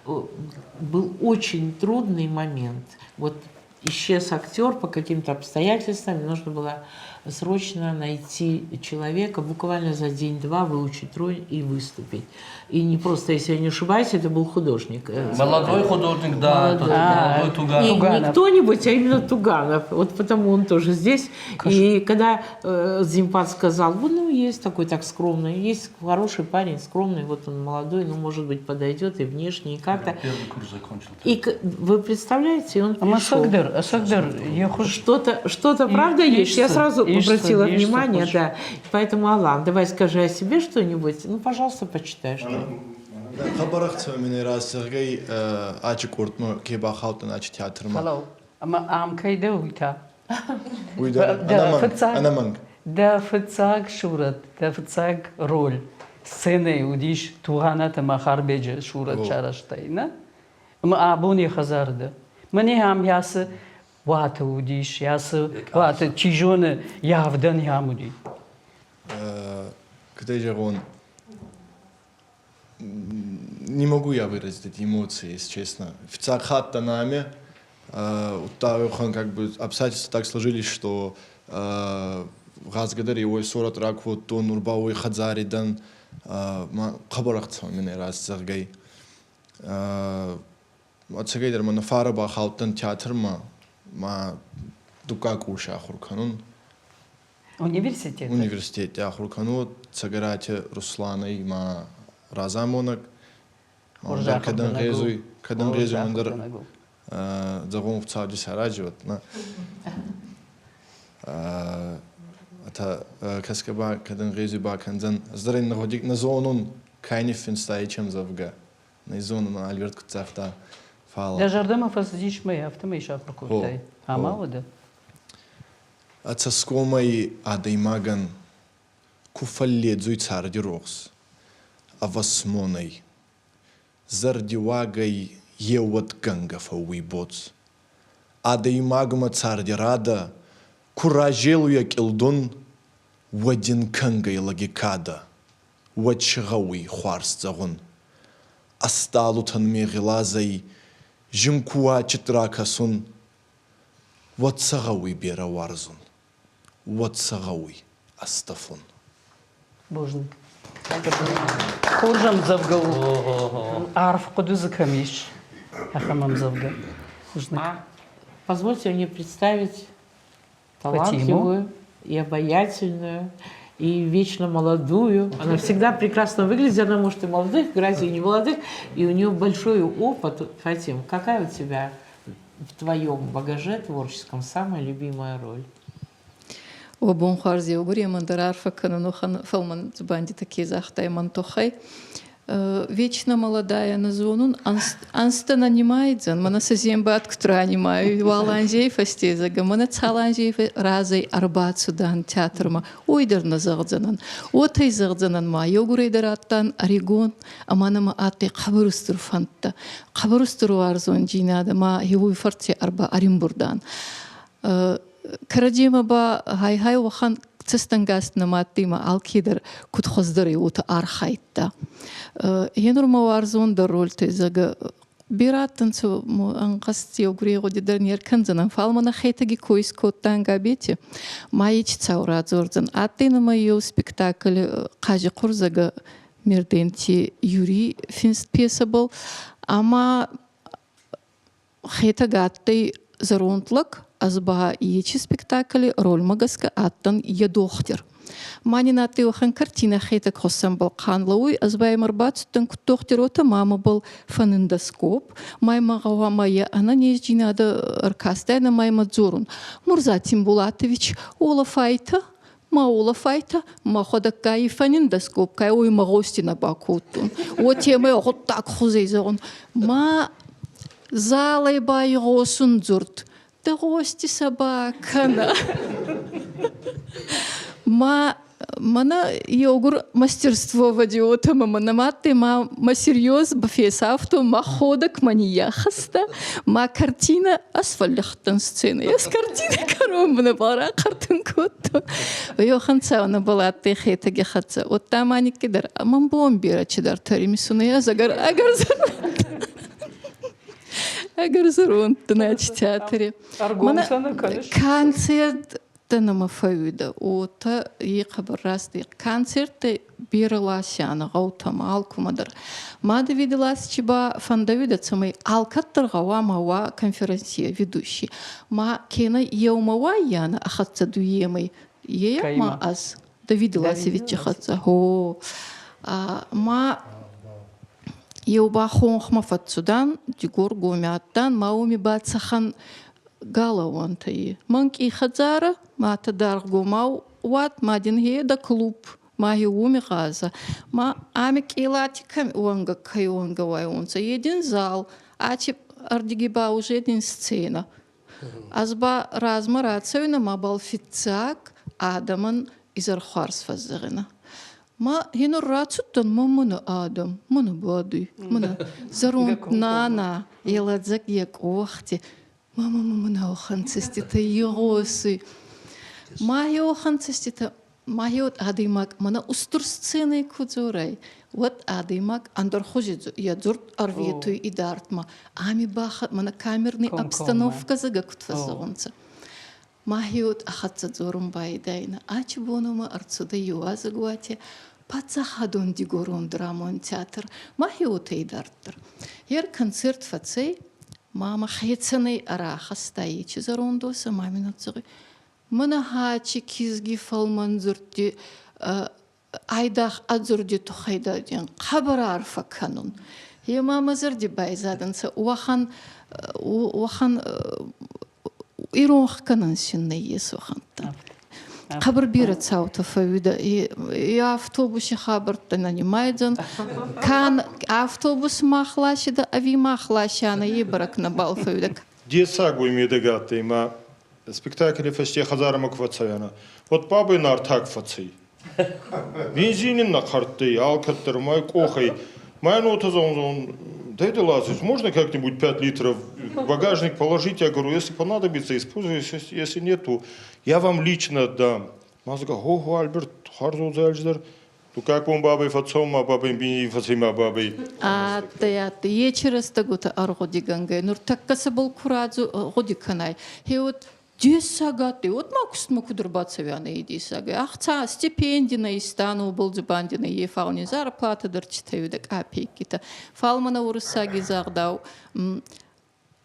был очень трудный момент. Вот исчез актер по каким-то обстоятельствам, нужно было срочно найти человека, буквально за день-два выучить роль и выступить. И не просто, если я не ошибаюсь, это был художник. Молодой художник, да, молодой, да. Молодой Туганов. Не, Туганов. Не кто-нибудь, а именно Туганов. Вот потому он тоже здесь. И когда Зимпат сказал, ну, есть такой так скромный, есть хороший парень, скромный, вот он молодой, ну, может быть, подойдет и внешне, и как-то. Первый курс закончил. И вы представляете, он пришел. Асагдер, я хуж... Что-то, что-то правда есть? Я сразу обратила внимание, да. Поэтому, Алан, давай скажи о себе что-нибудь. Ну, пожалуйста, почитай что-нибудь. Хабарах мине расцӕгӕй ачы къордмӕ ке бахаудтӕн ачы театрмӕ. Фӕлӕуу, ӕмӕ ам кӕй дӕ, уый та? Уый дӕр ӕнӕмӕнг, ӕнӕмӕнг. Дӕ фыццаг сурӕт, дӕ фыццаг роль сценӕйы уыдис Тугъанаты Махарбеджы сурӕт сарӕзтай, нӕ? Ӕмӕ абон йӕ хӕдзары дӕ. Мӕнӕ ам йацы уаты уыдис, йацы уаты, чи зоны, йӕ авдӕн ям уыди. Куыдӕй зӕгъон, не могу я выразить эти эмоции, если честно. Фиццаг хатт нами, как бы обстоятельства так сложились, что гъазгӕ дӕр еуей сорӕт ракодтон, нур ба уой хӕдзари дӕн, хъӕбӕр ӕхцӕуӕн мин ӕй раст зӕгъгӕй. Ӕцӕгӕйдӕр мӕ фарӕ бахаудтӕн театрмӕ, ма дуккаг курси ахур кӕнун. Университеты? Университети ахур кӕнун Цӕгӕрати Русланӕй ма разамонӕг. Кӕдӕн гъезуй, кӕдӕн гъезуй мӕн дӕр зӕгъун Хуцауди сарази на. Ата кӕсгӕ ба кӕдӕн гъезуй бакӕндзӕн. Ӕз дӕр ин нӕ зонун, кай ниффинста ичем зӕгъгӕ. Нӕ зонун, Альберт куд загъта, фал. Дӕ зӕрдӕмӕ фӕцыдис мӕ, афтӕмӕй сахуыр кодтай. Ӕмӕ уӕдӕ? Ӕцӕсгомӕй адӕймагӕн ку фӕлледзуй царди рохс, ӕвӕсмонӕй, зӕрдиуагӕй еуӕдгӕнгӕ фӕууй боц. Адӕймагмӕ царди радӕ ку разелуй ӕ къилдун, уӕд ин кӕнгӕй лӕги кадӕ, уӕд си гъӕуй хуарз зӕгъун. Ӕстъалутӕн мегъи лазӕй зин ку уа ракӕсун, уӕд сӕ гъӕуй берӕ уарзун, уӕд сӕ гъӕуй ӕстӕфун. Бузныг. Хорз ӕмдзӕвгӕ у. Арф хъуыды дзы кӕм ис, ахӕм ӕмдзӕвгӕ. Бузныг. Позвольте мне представить талантливую и обаятельную, и вечно молодую. Она всегда прекрасно выглядит, она может и молодых играть, и не молодых, и у нее большой опыт. Фатим, какая у тебя в твоем багаже творческом самая любимая роль? О, бон хуарз еугуремӕн дӕр арфӕ кӕнун уӕхӕн фӕлмӕн дзубандитӕ ке загътай мӕн туххӕй. Вечно молодая нӕ зонун, ӕнзтӕ нӕ нимайдзӕн, мӕнӕ сӕ зембат куд ранимайуй, уал анзей фӕсте зӕгъгӕ, мӕнӕ цал анзей разӕй ӕрбацудан театрмӕ, уой дӕр нӕ зӕгъдзӕнӕн. Уотӕй зӕгъдзӕнӕн ма, еугурӕй дӕр адтан ӕригон ӕма нӕмӕ адтӕй хъӕбӕр устур фӕндтӕ, хъӕбӕр устур уарзондзийнадӕ ма еуей фӕрци ӕрба ӕримбурдан. Кӕрӕдземӕ ба гьай-гьай уӕхӕн цӕстӕнгас нӕ ма алкедӕр куд хуӕздӕр уотӕ архайдта. Е нур мӕ уарзондӕр рольтӕй, зӕгъгӕ, берӕ адтӕнцӕ ӕнхъӕст еугурей гъуди дӕр не ркӕндзӕнӕн, фал мӕнӕ Хетӕги кой искодтан Габети, ма ечи цау радзордзӕн. Адтӕй нӕмӕ еу спектакль Хъазихъур, зӕгъгӕ, Мерденти Юрий финст пьесӕбӕл ӕма Хетӕг адтӕй зӕронд лӕг, ӕз ба ечи спектакли рольмӕ гӕсгӕ адтӕн е дохтир. Ма нин адтӕй уӕхӕн картинӕ Хетӕг хуссӕнбӕл хъан лӕууй, ӕз ба имӕ ӕрбацудтӕн куд дохтир, уотӕ ма мӕбӕл фӕниндоскоп, ма имӕ гъӕуама е ӕнӕнездзийнадӕ ӕркастайнӕ ма имӕ дзорун: Мурза Тимбулатович, уолӕфайтӕ, ма уолӕфайтӕ, мӕхуӕдӕгка и фӕниндоскопкай уой мӕ гъости нӕ бакодтон. Уотемӕй гъуддагхузӕй зӕгъун, ма залӕй байгъосун дзурд, дӕ гъости сӕ бакӕнӕ. Ма мӕнӕ еугур мастерство вадиотӕмӕ мӕнӕ мадтӕй ма мӕ серьез бафесафтон, ма ходӕг мӕ ниййахӕста, ма картинӕ ӕсфӕллӕхтӕн сценӕ. Ес картинӕ кӕронбунӕ рахъӕртун кодтон. Йохан цӕунӕбӕл адтӕй Хетӕги хӕццӕ. Удта ма никкидӕр мӕн бон берӕ чидӕртӕ римисун ӕз ӕгӕр ӕгӕр ӕгӕр зӕронд дӕн театри. Концерт нӕмӕ фӕууидӕ, уотӕ и хъӕбӕр раст. Концерттӕ берӕ ласианӕ гъӕутӕмӕ, алкумӕ дӕр. Ма Давиди Ласичи ба фӕндӕуидӕ, цӕмӕй алкӕддӕр гъӕуама уа конферансье, ведущий. Ма кенӕ еумӕ уаййанӕ ӕ хӕццӕ дуемӕй, е ма ӕз Давиди Ласевичи хӕццӕ. Гъо. Ма еу ба хонхмӕ фӕццудан, Дигоргоми адтан, ма уоми ба цӕхӕн галауантӕ и. Мӕнкъий хӕдзарӕ, мата даргъгомау уат, ма дин гье клуб, ма хе уоми гъазӕ. Ма ами къелати кӕми уӕнгӕ кӕй уӕнгӕ уайунцӕ, е дин зал, ачи ӕрдиги ба уже дин сценӕ. Ӕз ба размӕ рацӕуинӕ мабал фиццаг адӕмӕн изӕрхуарз фӕззӕгъинӕ. Ма хинур рацудтӕн ма мӕнӕ адӕм, мӕнӕ бадуй, мӕнӕ зӕронд нана, е лӕдзӕг е къохти. Мама, мӕнӕ уӕхӕн цӕститӕ игъосуй. Ма уӕхӕн цӕститӕ ма уӕд адӕймаг мӕнӕ устур сценӕй ку дзорай, уӕд адӕймаг ӕндӕрхузи йӕ дзурд ӕрветуй идардмӕ. Ами ба мӕнӕ камерный обстановка зӕгӕ куд фӕззӕгъунцӕ. Ма уӕд ӕ хӕццӕ дзорун байдайнӕ. Ачи бонумӕ ӕрцудӕй иуазӕгуати паддзахадон дигорон драмон театр. Ма уотӕ идарддӕр. Ер концерт фӕцӕй, мама хецӕнӕй ӕрахӕста ечи зӕронд уосӕ, ма мин зӕгъуй: Мӕнӕ хачи кизги фӕлмӕн дзурдти айдагъ ӕ дзурди туххӕй дӕр дин хъӕбӕр арфӕ кӕнун. Е ма мӕ зӕрди байзадӕнцӕ уӕхӕн уӕхӕн иронх кӕнӕн син нӕййес уӕхӕнттӕ. Хъӕбӕр берӕ цаутӕ фӕууидӕ. И автобуси хабӕрттӕ нӕ нимайдзӕн. Кан автобус мах ласидӕ ӕви мах ласианӕ, е бӕрӕг нӕбал фӕууидӕ. Дессаг уой медӕгӕ адтӕй ма спектакли фӕсте хӕдзарӕмӕ ку фӕццӕуианӕ, уӕд бабӕй Нартаг фӕцӕй. Бензин ин нӕ хъӕрттӕй, алкӕддӕр мӕ къохӕй. Мӕ нотӕ зон Дайте лазить, можно как-нибудь 5 литров в багажник положить? Я говорю, если понадобится, используйте, если нет, то я вам лично дам. Ма зӕгъа, хо-хо, Альберт, харзо зӕлждӕр. Ну как он бабай фӕцӕун, ма бабай бини фӕцӕй бабай. Адтӕй, адтӕй. Ечи рӕстӕгутӕ ӕргъудигӕнгӕй. Нуртӕккӕ цӕбӕл ку радзу гъуди кӕнай, гье дессаг адтӕй. Вот ма кустмӕ куд ӕрбацӕуианӕ и дессагӕй. Ӕхца, стипенди нӕ истан, уобӕл дзубанди нӕ ефауни зарплата дӕр читӕуидӕ капейкитӕ. Фал мӕнӕ уруссаги загъдау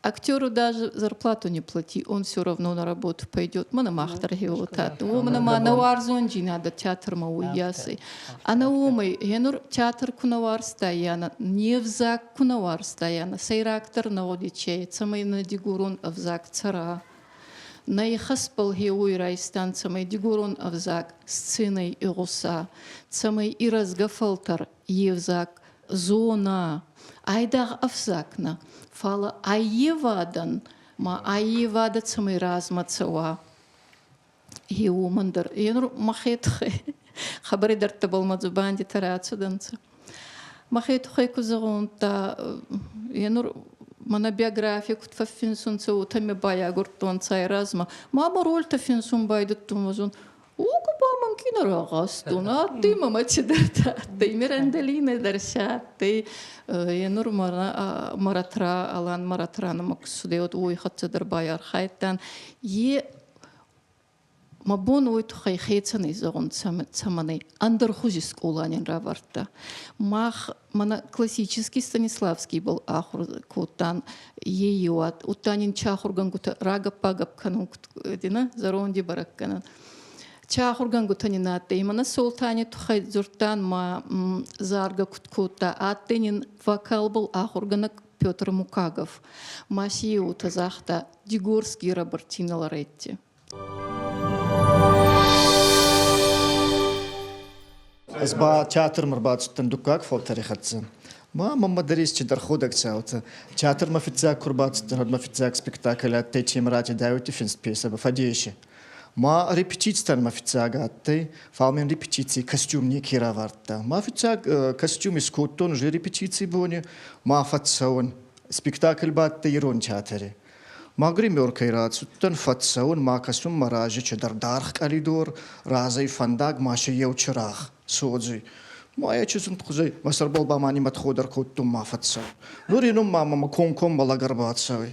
актеру даже зарплату не плати, он все равно на работу пойдет. Мӕнӕ мах дӕр гъеуотӕ. Уомӕн ӕма нӕ уарзондзийнадӕ театрмӕ уоййасӕй. Ӕнӕ уомӕй гъенур театр ку нӕ уарзтаййанӕ, не взаг ку нӕ уарзтаййанӕ, сӕйрагдӕр нӕ гъудичӕй, цӕмӕй нӕ дигорон ӕвзаг цӕра. Нӕ ихӕсбӕл гъеуой райстан, цӕмӕй дигорон ӕвзаг сценӕй игъуса, цӕмӕй ирӕзгӕ фӕлтӕр е взаг. Зона, айдагъ ӕвзаг нӕ, фалӕ аййевадӕн ма аййевадӕ цӕмӕй размӕ цӕуа, е уомӕн дӕр. Е нур мӕхе туххӕй хабари дӕрдтӕбӕл мӕ дзубандитӕ рацудӕнцӕ. Мӕхе туххӕй ку зӕгъон, е нур мӕнӕ биографи куд фӕффинсунцӕ, уотӕ мӕ байагурдтонцӕ айразмӕ. Ма мӕ рольтӕ финсун байдӕдтон, зон, Уку ба мӕн кино рагъазтон, адтӕй мӕмӕ цидӕртӕ адтӕй, Мирандалина дӕр си адтӕй, е нур Маратра, Алан Маратра нӕмӕ ку цудӕй, уой хӕццӕ дӕр байархайдтан. Е мӕ бон уой туххӕй хецӕнӕй зӕгъун цӕмӕн ӕй, ӕндӕр хузи скъола нин равардта. Мах мӕнӕ классический Станиславскийбӕл ахур кодтан, е еуат, удта нин чи ахургӕнгутӕ рагӕпп-багӕпп кӕнун дина зӕронди бӕрӕггӕнӕн. Чи ахургӕнгутӕ нин адтӕй, мӕнӕ Солтани туххӕй дзурдтан ма заргӕ куд кодта, адтӕй нин вокалбӕл ахургӕнӕг Петр Мукагов. Ма си еутӕ загъта Дигорский Робертино Лоретти. Ӕз ба театрмӕ рбацудтӕн дуккаг фӕлтӕри хӕццӕ. Ма мӕмӕ дӕр исчидӕр ходӕг цаутӕ. Театрмӕ фиццаг ку рбацудтӕн, уӕд мӕ фиццаг спектакль адтӕй Темирати Дауити финст пьесӕ «Фӕдеси». Ма репетицитӕн мӕ фиццаг адтӕй, фал мин репетиций костюм неке равардта. Ма фиццаг костюм искодтон уже репетиций бони, ма фӕццӕун. Спектакль ба адтӕй ирон театри. Ма гримеркӕй рацудтӕн, фӕццӕун, ма кӕсун мӕ рази чидӕр даргъ къӕлидор, разӕй фӕндаг, ма си еу чирагъ содзуй. Ма е чизунтхузӕй мӕ сӕрбӕл ба ма нимӕтходӕр кодтон ма фӕццӕун. Нур ин ма мӕмӕ комкоммӕ лӕг ӕрбацӕуй.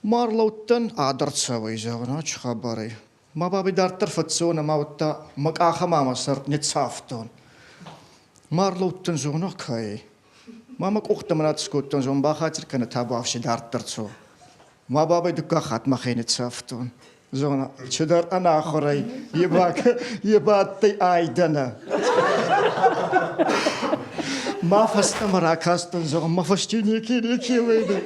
Ма ӕрлӕудтӕн, ӕдӕрцӕуй, зӕгъун, а чи хабар ӕй. Ма бабӕй дарддӕр фӕццӕун ӕма удта мӕ къахӕмӕ мӕ сӕр ниццавтон. Ма ӕрлӕудтӕн, зӕгъун, кӕй. Ма мӕ къухтӕ мын скодтон, зон бахатир кӕны табуафси дарддӕр цо. Ма бабӕй дуккаг хатт мӕхе ниццавтон. Зона, чидӕр ӕнахуырӕй е бадтӕй айдӕнӕ. Ма фӕстӕмӕ ракастӕн, зӕгъун, мӕ фӕсте неке неке уайдӕ.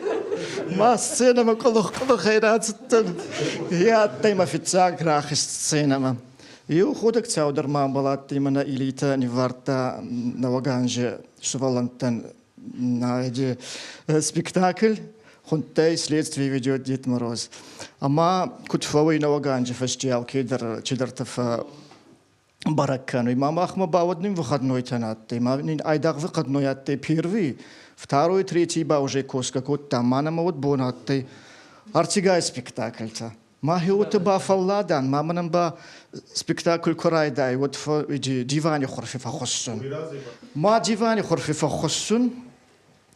Ма сценӕмӕ къулух-къулухӕй рацудтӕн. Е адтӕй мӕ фиццаг рахизт сценӕмӕ. Еу ходӕг цаудӕр ма ӕмбал адтӕй мӕнӕ Илитӕ ниввардта нӕуӕг анзи сувӕллӕнттӕн спектакль хундтӕй «Следствие ведет Дед Мороз». Ӕма куд фӕууй нӕуӕг анзи фӕсте алкедӕр чидӕртӕ бӕрӕг кӕнуй. Ма махмӕ ба уӕд нин выходнойтӕ нӕ адтӕй. Ма нин айдагъ выходной адтӕй первый, второй, третий ба уже косгӕ кодта. Ма нӕмӕ уӕд бон адтӕй ӕртигай спектакльтӕ. Мӕхе уотӕ бафӕлладӕн, ма мӕнӕн ба спектакль ку райдай, уӕд дивани хурфи фӕххуссун. Ма дивани хурфи фӕххуссун,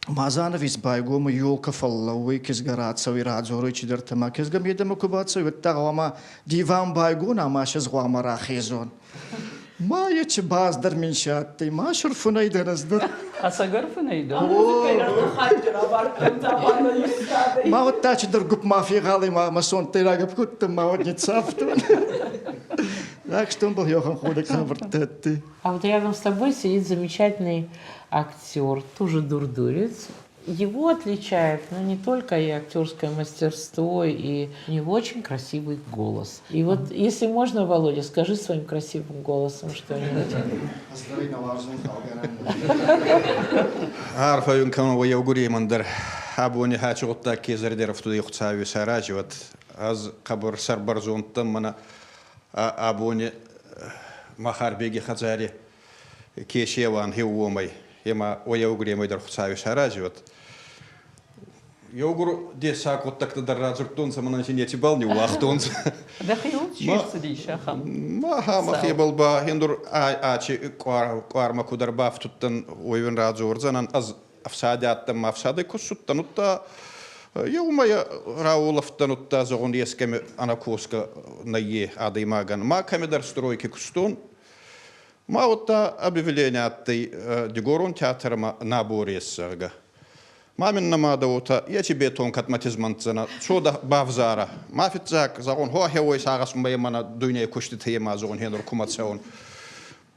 ма занавес байгом ёлка фӕллӕууй, кизгӕ рацӕуй, радзоруй чидӕртӕ ма кизгӕ медӕмӕ ку бацӕуй, уӕдта гъӕуама диван байгон ӕма се гъуама рахезон. Ма ечи баздӕр мин си адтӕй, ма сӕрфунӕй дӕр ӕз дӕр. Ӕцӕгӕр фунӕй дӕ? Ма уӕдта чидӕр гуп ма фегъалӕй ма мӕ сонтӕй рагӕпп кодтон, ма уӕд ниццавтон. Так что он был Йохан Ходек хабартетти. А вот рядом с тобой сидит замечательный актер, тоже дурдурец, его отличает, ну, не только и актерское мастерство, и у него очень красивый голос. И вот, если можно, Володя, скажи своим красивым голосом что-нибудь. Арфӕ кӕнун уӕ еугуремӕн дӕр. Абони хӕчи гъуддаг ке зӕрдӕрӕфтудӕй Хуцауи сарази, ӕз хъӕбӕр сӕрбӕрзонд дӕн мӕнӕ абони Махарбеги хӕдзари ке сеуӕн хеуомӕй, ема уӕ еугуремӕй дӕр Хуцауи сарази уӕд. Еугур дессаг гъуддӕгтӕ дӕр радзурдтонцӕ, мӕнӕн си нецибал ниууагътонцӕ. Дӕхиуыл чи рцыдис ахӕм? Маха мӕхебӕл ба хендур ачи къуармӕ куд ӕрбафтудтӕн, уой уин радзордзӕнӕн. Ӕз ӕфсади адтӕн ма ӕфсадӕй ку ссудтӕн, удта еумӕ рауолӕфтӕн, удта зӕгъун, ескӕми ӕнӕкосгӕ нӕййе адӕймагӕн. Ма кӕмидӕр стройки кустон, Ма уӕдта объявление адтӕй Дигорон театрмӕ набор ес, зӕгъгӕ. Ма мин нӕ мадӕ уотӕ, ечи бетон кӕдмӕ тизмӕнтдзӕнӕ, цо дӕ бавзарӕ. Ма фиццаг, зӕгъун, хо хеуой сагъӕсмӕ мӕнӕ дуйней куститӕ ма зӕгъун, хенур кумӕ цӕун.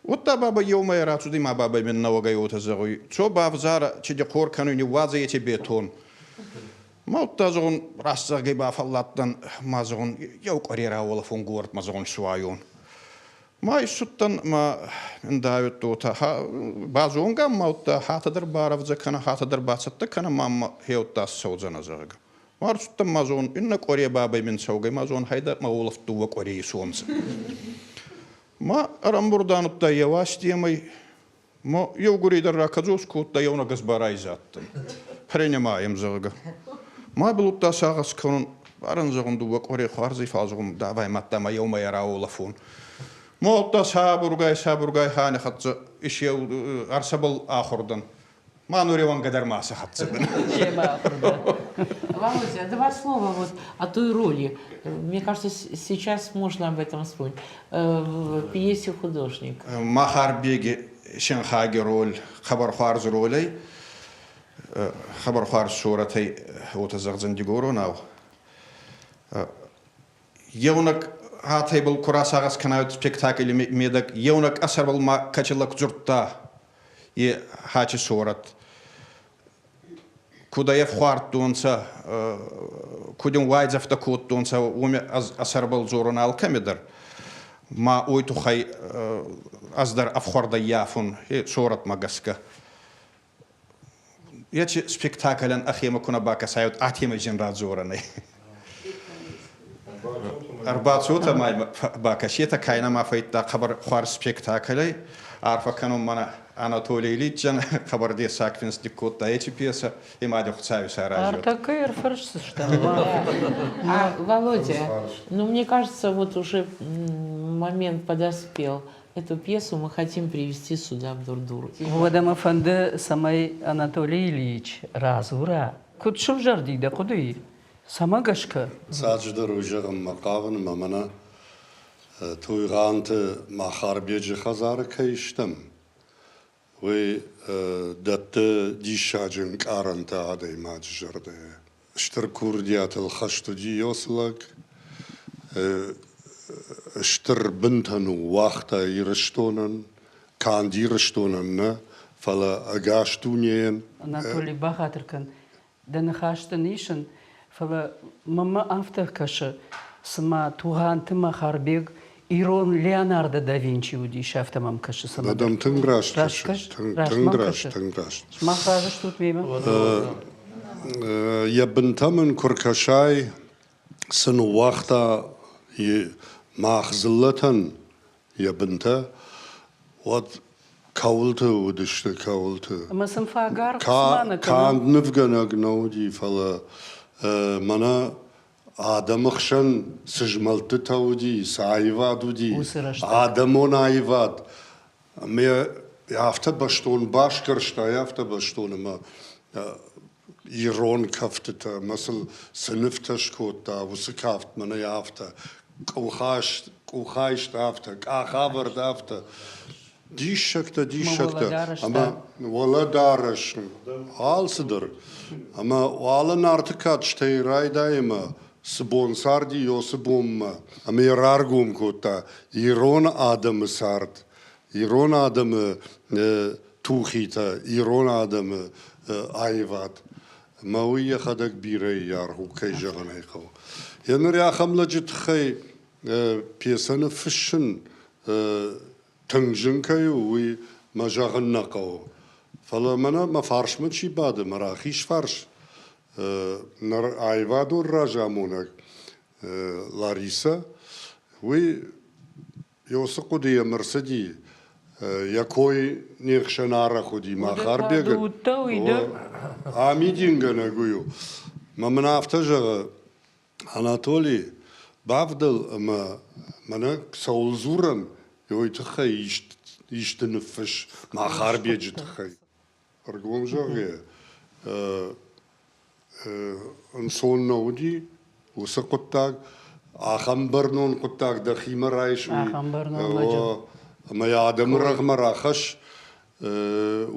Удта бабӕй еумӕ рацуди ма бабӕй мин нӕуӕгӕй уотӕ зӕгъуй, цо бавзарӕ, чи ди хъор кӕнуй, ниууадзӕ ечи бетон. Ма удта, зӕгъун, раст зӕгъгӕй бафӕлладтӕн, ма зӕгъун, еу къуӕре рауолӕфон горӕтмӕ, зӕгъун, суайон. Ма иссудтӕн ма ндавидтотӕ базонгӕ ма удта хатӕ дӕр барӕвдзӕ кӕнӕ, хатӕ дӕр бацӕттӕ кӕнӕ ма мӕ хеудта ссӕудзӕнӕ, зӕгъгӕ. Ма рцудтӕн ма зон, иннӕ къуӕре бабӕй мин цӕугӕй ма зон, хайдӕ ма уолӕфт дууӕ къуӕрей исуонцӕ. Ма ӕрӕмбурдан удта еуастемӕй ма еугурей дӕр ракӕдзос кодта, еунӕг ӕз ба райзадтӕн. Принимаем, зӕгъгӕ. Ма билудта сагъӕс кӕнун, барӕн зӕгъун дууӕ къуӕрей хуарзи фал зӕгъун, давай мадта ма еумӕ рауолӕфун. Ма удта сабургай, сабургай хани хӕццӕ исеу арсӕбӕл ахур дӕн. Ма нуреуӕнгӕ дӕр ма сӕ хӕццӕ дӕн. Володя, два слова вот о той роли. Мне кажется, сейчас можно об этом вспомнить. В пьесе «Художник». Махарбеги Шанхаги роль хабар хуарз ролей, хабар хуарз суратӕй уотӕ зӕгъдзӕн дигоронау. Еунӕг хатӕйбӕл ку расагъӕс кӕнай спектакли медӕг, еунӕг асӕрбӕл ма качеллӕг дзурдта е хачи сорӕт. Куд ӕй ӕфхуардтонцӕ, куд ин уайдзӕфтӕ кодтонцӕ, уоми ӕз сӕрбӕл дзорун алкӕми дӕр. Ма уой туххӕй ӕз дӕр ӕфхуӕрд ӕййафун сорӕтмӕ гӕсгӕ. Ечи спектаклӕн ӕхемӕ ку нӕ бакӕсай, атемӕй зин радзорӕн ӕй. Ӕрбацотӕ ма бакӕсетӕ, кайна ма фӕйдта хъӕбӕр хуарз спектаклӕй. Арфӕ кӕнун мӕнӕ Анатолий Ильичӕн хъӕбӕр дессаг финст кодта ечи пьесӕ, и мади Хуцауи саразиот. Артаккӕй ӕрфӕрсдзыстӕм. А, Володя, ну мне кажется, вот уже момент подоспел. Эту пьесу мы хотим привезти сюда, в Дурдур. Уӕдӕ мӕ фӕнды, цӕмӕй Анатолий Ильич радзура, куыд сывзӕрди дӕ хъуыдыйы, Цӕмӕ гӕсгӕ? Саджидӕр уый зӕгъынмӕ хъавын ӕмӕ мӕнӕ Туйгъанты Махарбеджы хӕдзары кӕй стӕм, уый дӕтты диссаджы ӕнкъарӕнтӕ адӕймаджы зӕрдӕйы. Стыр курдиатыл хӕст уыди Йосы лӕг, стыр бынтӕ ныууагъта Ирыстонӕн, канд Ирыстонӕн нӕ, фӕлӕ ӕгас дунейӕн. Анатолий, бахатыр кӕн, Дӕ ныхас дын исын, фӕлӕ мӕнмӕ афтӕ кӕсы, цыма Тугъанты Махарбег ирон Леонардо да Винчи уыдис, афтӕ мӕм кӕсы. Цымӕ дӕм тынг раст кӕсы. Тынг раст, тынг раст. Сымах разы стут мемӕ? Йӕ бынтӕм ын куы ркӕсай, цы ныууагъта мах дзыллӕтӕн йӕ бынтӕ, уӕд кӕуылты уыдысты, кӕуылты. Ӕмӕ сын фаг аргъ цыма нӕ кӕны. Канд нывгӕнӕг нӕ уыди, фӕлӕ мӕнӕ адӕмы хсӕн цы змӕлдтытӕ уыди, цы аивад уыди, адӕмон аивад. Ӕмӕ афтӕ бӕстон басгӕрста, афтӕ бӕстон ӕмӕ ирон кӕфтытӕ ӕмӕ сыл цы нывтӕ скодта, уыцы кафт мӕнӕ афтӕ, къухайст афтӕ, къахӕвӕрд афтӕ. Диссӕгтӕ, диссӕгтӕ. Ӕмӕ уӕлӕдарӕс, алцыдӕр. Ӕмӕ уалы Нарты кадджытӕй райдайӕмӕ цы бон царди, уыцы бонмӕ. Ӕмӕ йӕ раргом кодта ирон адӕмы цард, ирон адӕмы тухитӕ, ирон адӕмы аивад. Ӕмӕ уый йӕхӕдӕг бирӕ аргъ у, кӕй зӕгъын ӕй хъӕуы. Йӕ ныр ахӕм лӕджы тыххӕй пьесӕ ныффыссын тынг зын кӕй у, уый мӕ зӕгъын нӕ хъӕуы. Фӕлӕ мӕнӕ мӕ фарсмӕ чи бады, мӕ рахиз фарс, ныр аивадон разамонӕг Ларисӕ, уый Уыцы хъуыды йӕм ӕрцыди, йӕ кой не хсӕн арӕх уыди Махарбегӕн. Амидингӕнӕг уый у. Мӕ мын афтӕ зӕгъы, Анатоли, бавдӕл ӕмӕ мӕнӕ цӕуыл дзурӕм, уый тыххӕй исты ныффысс Махарбеджы тыххӕй. Ӕргом зӕгъгӕ, ӕнцон нӕ уыди уыцы хъуыддаг. Ахӕм бӕрнон хъуыддаг дӕхимӕ райс, ӕмӕ йӕ адӕмы рӕгъмӕ рахӕсс,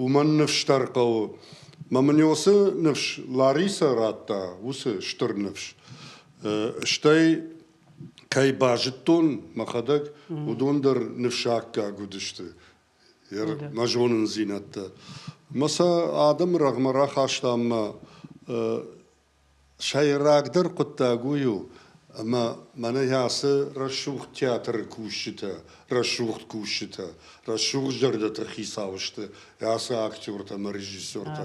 уымӕн ныфс дӕр хъӕуы. Мӕ мын уыцы ныфс Ларисӕ радта, уыцы стыр ныфс. Стӕй кӕй базыдтон мӕхӕдӕг, уыдон дӕр ныфсаккаг уыдысты. Мӕ зонындзинӕдтӕ. Мӕ сӕ адӕмы рӕгъмӕ рахастам мӕ сӕйрагдӕр хъуыддаг уый у, Ӕмӕ мӕнӕ ацы рӕсугъд театры кусджытӕ, рӕсугъд кусджытӕ, рӕсугъд зӕрдӕты хицау сты ацы актертӕ ӕмӕ режиссертӕ.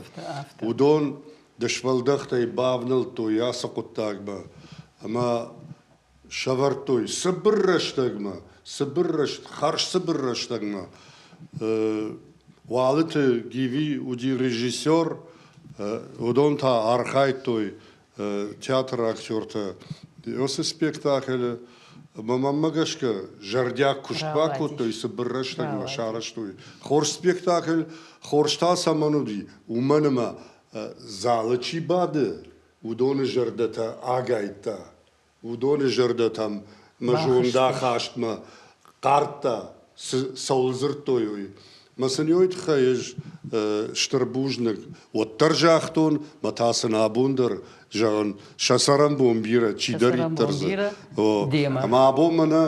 Уыдон дысвӕлдӕхтӕй бавнӕлдтой ацы хъуыддагмӕ ӕмӕ сӕвӕрдтой цыбыр рӕстӕгмӕ, цыбыр рӕст, хӕрз цыбыр рӕстӕгмӕ. Уалыты Гиви уыди режиссер, уыдон та архайдтой театры актертӕ уыцы спектаклы ӕмӕ мӕнмӕ гӕсгӕ зӕрдиаг куыст бакодтой, цыбыр рӕстӕгмӕ сарӕзтой. Хорз спектакль хорз та цӕмӕн уыди, уымӕн ӕмӕ залы чи бады, уыдоны зӕрдӕтӕ агайдта, уыдоны зӕрдӕтӕм мӕ зондахастмӕ хъардта, цӕуыл дзырдтой, уый. Мӕ сын уый тыххӕй ӕз стыр бузныг уӕддӕр загътон, мӕ та сын абон дӕр зӕгъын, сӕ цӕрӕнбон бирӕ, чидӕриддӕр дзы. Ӕмӕ абон мӕнӕ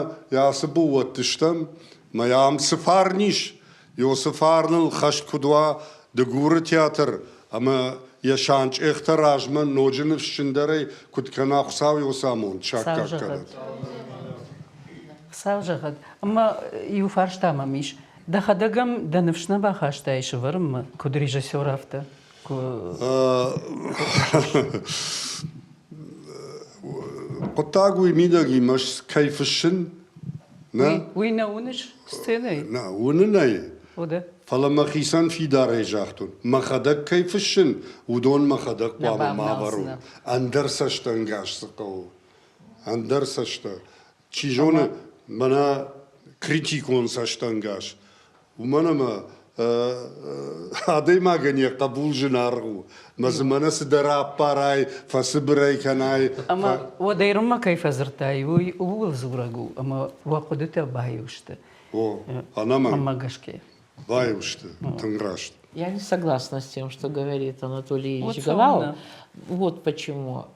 ацы быууӕтты стӕм, мӕ ам цы фарн ис, Иосы фарныл хӕст куыд уа Дыгуры театр ӕмӕ йӕ санчъехтӕ размӕ ноджы ныфсджындӕрӕй куыд кӕна Хуыцау Иосы амонд саккаг кӕнӕд. Хуыцау зӕгъӕд. Ӕмӕ иу фарста мӕм ис. Дӕхӕдӕг ӕм дӕ ныфс нӕ бахастай сывӕрынмӕ, куыд режиссер, афтӕ? Хъуыддаг уый мидӕг и, мӕ кӕй фыссын, нӕ? Уый нӕ уыныс сценӕйы? Нӕ, уынын ӕй. Фӕлӕ мӕхицӕн фидарӕй загътон, мӕхӕдӕг кӕй фыссын, уыдон мӕхӕдӕг хъуамӕ ма ӕвӕрон. Ӕндӕр цӕстӕнгас дзы хъӕуы. Ӕндӕр цӕстӕ. Чи зоны, мӕнӕ критикон цӕстӕнгас. Уымӕн ӕмӕ адӕймагӕн йӕ хъӕбул зынаргъ у. Мӕ дзы мӕнӕ цыдӕр аппарай, фӕцыбырӕй кӕнай. Ӕмӕ уӕд ӕрмӕ кӕй фӕдзырдтай, уый ууыл дзурӕг у, ӕмӕ уӕ хъуыдытӕ баиу сты. О, ӕнӕмӕнг. Ӕмӕ гӕсгӕ. Баиу сты, тынг раст. Я не согласна с тем, что говорит Анатолий Ильич вот Галау. Вот почему.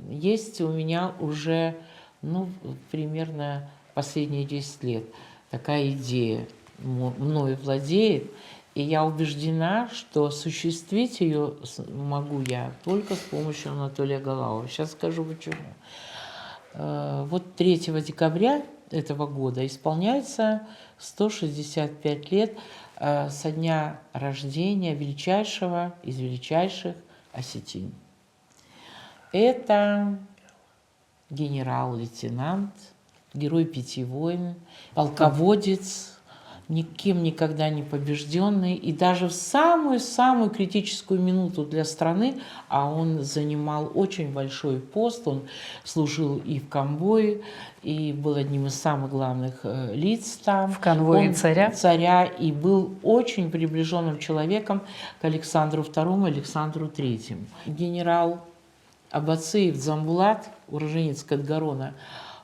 Есть у меня уже, ну, примерно последние 10 лет такая идея мною владеет, и я убеждена, что осуществить ее могу я только с помощью Анатолия Галаова. Сейчас скажу почему. Вот 3 декабря этого года исполняется 165 лет со дня рождения величайшего из величайших осетин. Это генерал-лейтенант, герой пяти войн, полководец, никем никогда не побежденный, и даже в самую-самую критическую минуту для страны, а он занимал очень большой пост, он служил и в конвое, и был одним из самых главных лиц там. В конвое он, царя? Царя, и был очень приближенным человеком к Александру II и Александру III. Генерал Абациев Дзамбулат, уроженец Кадгарона,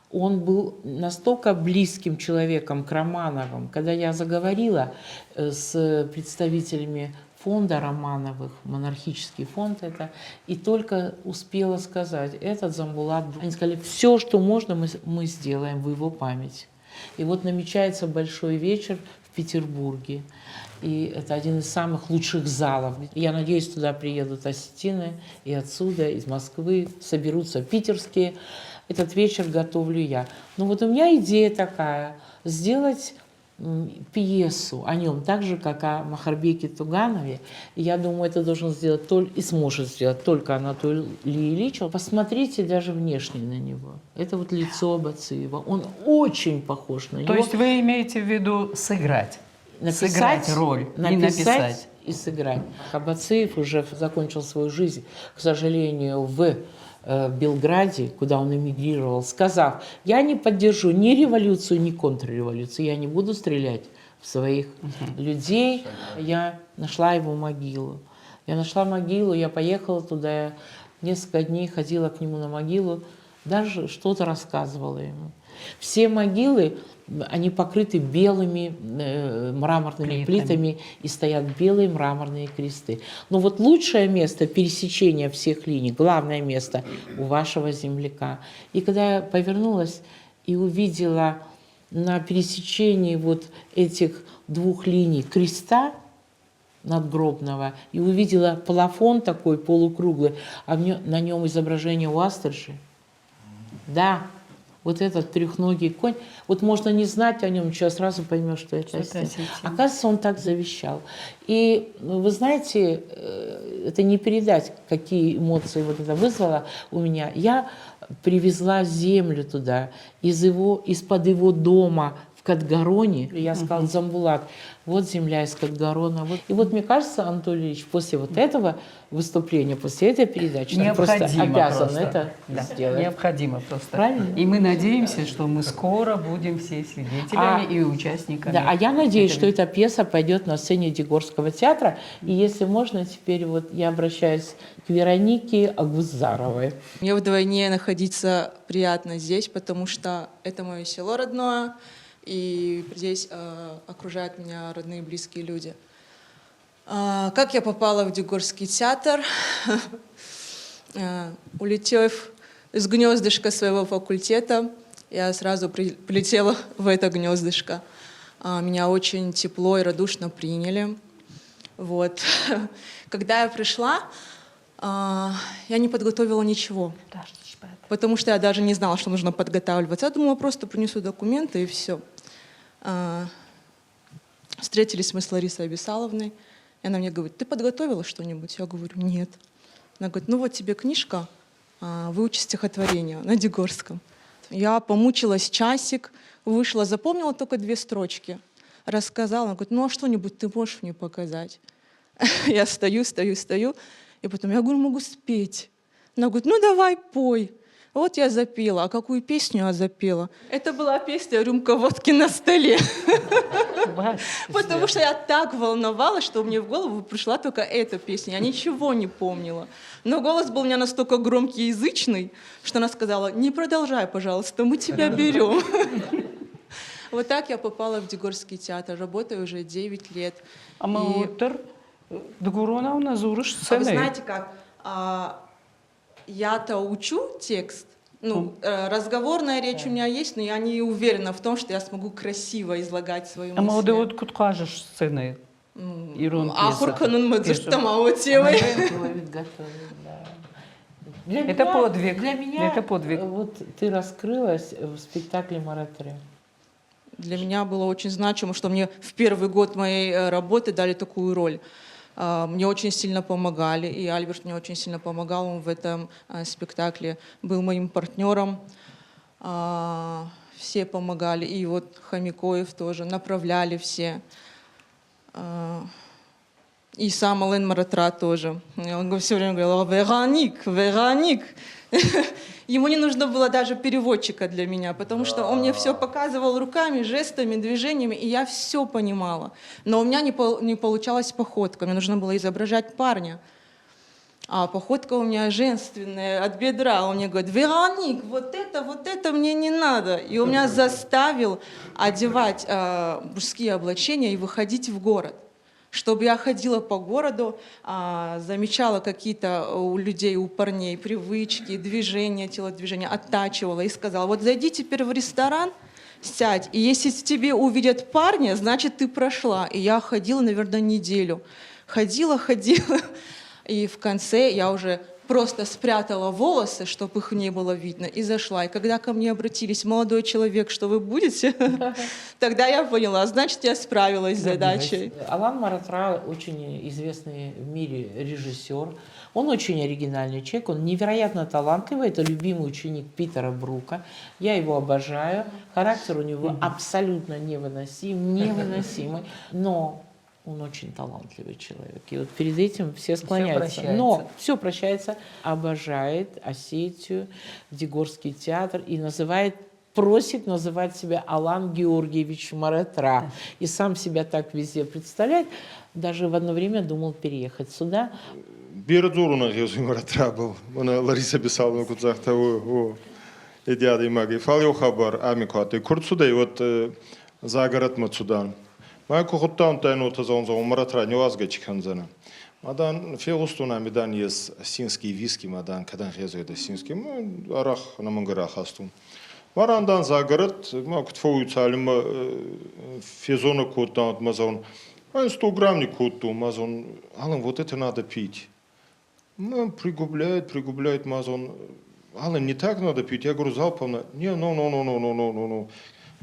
он был настолько близким человеком к Романовым. Когда я заговорила с представителями фонда Романовых, монархический фонд это, и только успела сказать, этот Замбулат, они сказали, все, что можно, мы сделаем в его память. И вот намечается большой вечер в Петербурге. И это один из самых лучших залов. Я надеюсь, туда приедут осетины и отсюда, из Москвы, соберутся питерские. Этот вечер готовлю я. Но вот у меня идея такая – сделать пьесу о нем, так же, как о Махарбеке Туганове. И я думаю, это должен сделать только, и сможет сделать только Анатолий Ильич. Посмотрите даже внешне на него. Это вот лицо Абациева. Он очень похож на То него. есть вы имеете в виду сыграть? Написать, сыграть роль, написать, не написать. и сыграть. Абациев уже закончил свою жизнь, к сожалению, в Белграде, куда он эмигрировал, сказав, я не поддержу ни революцию, ни контрреволюцию, я не буду стрелять в своих людей. Я нашла его могилу. Я нашла могилу, я поехала туда, я несколько дней ходила к нему на могилу, даже что-то рассказывала ему. Все могилы, они покрыты белыми мраморными Плитами. плитами и стоят белые мраморные кресты. Но вот лучшее место пересечения всех линий, главное место у вашего земляка. И когда я повернулась и увидела на пересечении вот этих двух линий креста надгробного и увидела плафон такой полукруглый, а на нем изображение Уастырджи. Да, вот этот трехногий конь. Вот можно не знать о нем, сейчас сразу поймешь, что это осетин. Оказывается, он так завещал. И вы знаете, это не передать, какие эмоции вот это вызвало у меня. Я привезла землю туда, из его, из-под его дома в Кадгароне. Я сказала, Замбулат, вот земля из Кадгарона. Вот. И вот мне кажется, Анатолий Ильич, после вот этого выступления, после этой передачи, ты просто обязан просто. это Да, сделать. Необходимо просто. Правильно? И мы надеемся, что мы скоро будем все свидетелями и участниками. Да, а я надеюсь, этого что эта пьеса пойдет на сцене Дигорского театра. И если можно, теперь вот я обращаюсь к Веронике Агузаровой. Мне вдвойне находиться приятно здесь, потому что это мое село родное, и здесь окружают меня родные и близкие люди. Как я попала в Дигорский театр? Улетев из гнездышка своего факультета, я сразу прилетела в это гнездышко. Меня очень тепло и радушно приняли. Вот. Когда я пришла, я не подготовила ничего, потому что я даже не знала, что нужно подготавливаться. Я думала, просто принесу документы и все. Встретились мы с Ларисой Абисаловной, и она мне говорит, ты подготовила что-нибудь? Я говорю, нет. Она говорит, ну вот тебе книжка, выучи стихотворение на Дигорском. Я помучилась часик, вышла, запомнила только две строчки. Рассказала, она говорит, ну а что-нибудь ты можешь мне показать? Я стою, стою, стою, и потом я говорю, могу спеть. Она говорит, ну давай пой. Вот я запела. А какую песню я запела? Это была песня «Рюмка водки на столе». Потому что я так волновалась, что мне в голову пришла только эта песня. Я ничего не помнила. Но голос был у меня настолько громкий и язычный, что она сказала, не продолжай, пожалуйста, мы тебя берем. Вот так я попала в Дигорский театр. Работаю уже 9 лет. Ӕмӕ И- уӕддӕр дыгуронау нӕ дзурыс А вы сценӕйы? знаете как? Я-то учу текст. Ну, разговорная речь у меня есть, но я не уверена в том, что я смогу красиво излагать свои Ӕмӕ мысли. уӕдӕ уӕд куыд хъазыс сценӕйы? Ирон Ахуыр пьесӕ. кӕнын мӕ дзырдтӕ ма уотемӕй. Готовит, готовит, да. Для Это подвиг. Для меня Это подвиг. Вот ты раскрылась в спектакле «Маратре». Для меня было очень значимо, что мне в первый год моей работы дали такую роль. Мне очень сильно помогали, и Альберт мне очень сильно помогал, он в этом спектакле был моим партнером. Все помогали, и вот Хомякоев тоже, направляли все. И сам Ален Маратра тоже. Он все время говорил, Вероник, Вероник. Ему не нужно было даже переводчика для меня, потому что он мне все показывал руками, жестами, движениями, и я все понимала. Но у меня не получалась походка, мне нужно было изображать парня. А походка у меня женственная, от бедра. Он мне говорит, Вероник, вот это мне не надо. И он меня заставил одевать мужские облачения и выходить в город. Чтобы я ходила по городу, замечала какие-то у людей, у парней привычки, движения, телодвижения, оттачивала и сказала, вот зайди теперь в ресторан, сядь, и если в тебе увидят парня, значит, ты прошла. И я ходила, наверное, неделю. Ходила, ходила, и в конце я уже просто спрятала волосы, чтобы их не было видно, и зашла. И когда ко мне обратились, молодой человек, что вы будете? Тогда я поняла, значит, я справилась с задачей. Алан Маратра очень известный в мире режиссер. Он очень оригинальный человек, он невероятно талантливый. Это любимый ученик Питера Брука. Я его обожаю. Характер у него абсолютно невыносим, невыносимый. Но он очень талантливый человек. И вот перед этим все склоняются. Все Но все прощается. Обожает Осетию, Дигорский театр и называет, просит называть себя Алан Георгиевич Маратра. И сам себя так везде представляет. Даже в одно время думал переехать сюда. Берӕ дзорун ӕнгъезуй Маратрабӕл. Мӕнӕ Лариса Бесаловна куд загъта, о, ети адӕймаги. Фал еу хабар ами ку адтӕй. Ку рцудӕй, уӕд загородмӕ цудан. Ма ку гъудтаун тайнотӕ зӕгъун, зӕгъун, Маратра ниуазгӕ чи кӕндзӕнӕ. Ма дан фегъустон ами дан ес осетинский виски, ма дан кӕд ӕнгъезуй осетинский. Ма арӕх ӕнӕмӕнгӕ рахастун. Ма рандан загород, ма куд фӕууй цалинмӕ фезонӕг кодтан, ма зӕгъун, 100 грамм не кодтон, ма зӕгъун, Алан, вот это надо пить. Ма пригубляет, пригубляет, ма зӕгъун, Алан, не так надо пить. Я говорю, залпом. Не, ну, ну, ну, ну, ну, ну, ну, ну.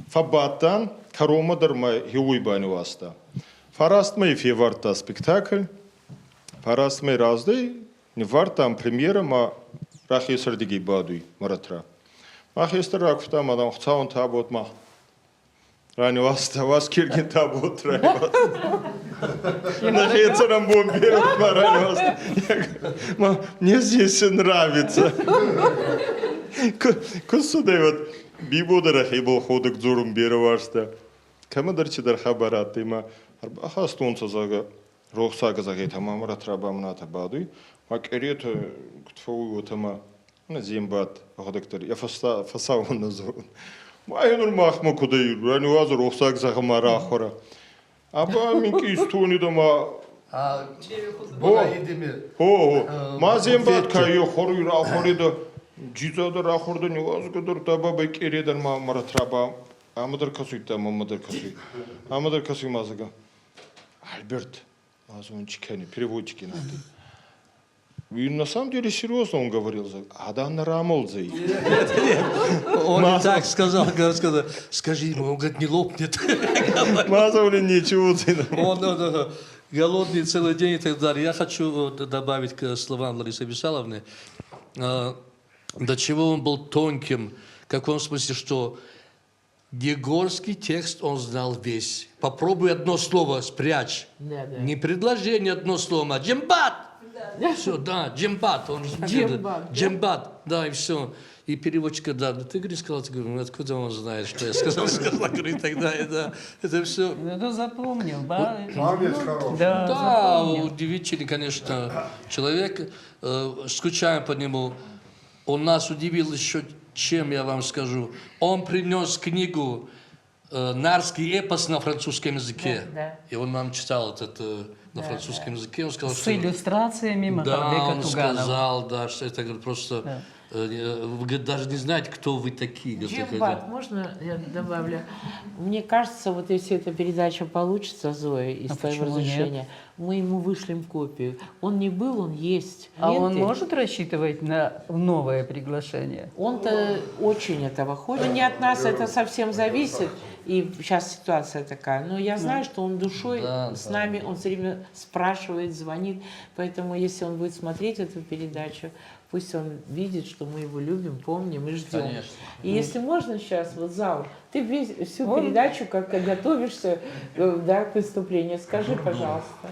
Фӕбадтӕн, кӕронмӕ дӕр мӕ хеуй баниуазта. Фарастмӕ февардта спектакль. Фарастмӕ раздӕй ниввардтам премьерӕ ма рахесӕрдиги бадуй Маратра. Ма хестӕр ракуфта, мадам Хуцауӕн табот ма Раниуазта, вас киргин табот раниуазта. Нахецӕн бомберут ма раниуазта. Мне здесь нравится. Куы вот Бибо дӕр ӕхебӕл ходӕг дзорун берӕ уарзта. Кӕмӕдӕр цидӕр хабар адтӕй ма ӕрбахастонцӕ, зӕгъгӕ, рохсаг зӕгъетӕ ма Маратра бадуй. Ма къеретӕ куд фӕууй, уотӕ ма Зембат ӕхуӕдӕг дӕр йӕ фӕсауон нӕ дзорун. Ма нур махмӕ куд ӕй, раниуазӕ рохсаг зӕгъӕ ма рахуӕрӕ. Аба минкъий истонидӕ ма Хо, ма зембат ка е хоруй рахуӕридӕ, джидза дӕр рахуӕрдӕ, ниуазгӕ дӕр да бабӕй къере дӕр ма маратраба ама дӕр кӕсуйдта, мамма дӕр кӕсуй. Ама дӕр кӕсуй ма зӕгъа. Альберт, ма кӕни, переводчики надо. И на самом деле серьезно он говорил, Адан рамолдзей. Он не так сказал, сказал, скажи ему, он говорит, не лопнет. Мазовли ничего. Он голодный целый день и так далее. Я хочу добавить к словам Ларисы Висаловны, до чего он был тонким, в каком смысле, что Егорский текст он знал весь. Попробуй одно слово спрячь. Да, да. Не предложение, одно слово, а джембат! Да. Все, да, джембат. Он джембат. Джембат, да, и все. И переводчик, да, ну ты, говорит, сказал, ты говорю, ну откуда он знает, что я сказал, сказал, говорит, и так далее, да. Это все. Ну, запомнил, да. Память хорошая. Да, да, удивительный, конечно, человек. Скучаем по нему. Он нас удивил еще чем, я вам скажу. Он принес книгу «Нарский эпос» на французском языке. Да, да. И он нам читал этот на да, французском да. языке. Он сказал, С что, иллюстрациями Да, Махарбека он Туганова. сказал, да, что это говорит, просто... Да. Вы говорит, даже не знаете, кто вы такие. Говорит, Джембат, можно я добавлю? Мне кажется, вот если эта передача получится, Зоя, из А твоего почему разрешения, нет? мы ему вышлем копию. Он не был, он есть. А он Ленты. может рассчитывать на новое приглашение? Он-то очень этого хочет. Не от нас это совсем зависит. И сейчас ситуация такая. Но я знаю, что он душой Да, с да. нами, он все время спрашивает, звонит. Поэтому если он будет смотреть эту передачу, пусть он видит, что мы его любим, помним и ждем. Конечно. И если можно сейчас, вот зал, ты весь, всю передачу как готовишься да, к выступлению. Скажи, пожалуйста.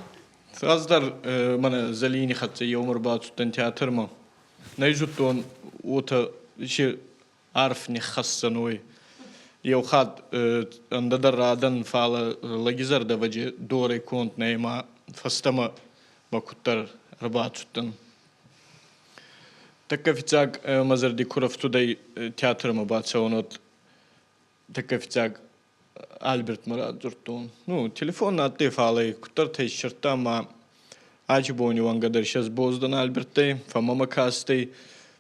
Раздӕр мӕнӕ Зӕлини хӕццӕ еумӕ рбацудтӕн театрмӕ. Нӕ зудтон, уотӕ си арф ниххӕсдзӕн, уой. Еу хатт ӕндӕдӕр радӕн, фалӕ лӕги зӕрдӕвӕджи дорӕй конд нӕй ма фӕстӕмӕ ма куддӕр ӕрбацудтӕн. Тӕккӕ фиццаг мӕ зӕрди ку рӕфтудӕй театрмӕ бацӕун, уӕд тӕккӕ фиццаг Альбертмӕ радзурдтон. Ну, телефон адтӕй, фал ӕй куддӕртӕй иссердта ма ачи бони уӕнгӕ дӕр сӕ боз дӕн Альберттӕй, фӕммӕмӕ кастӕй,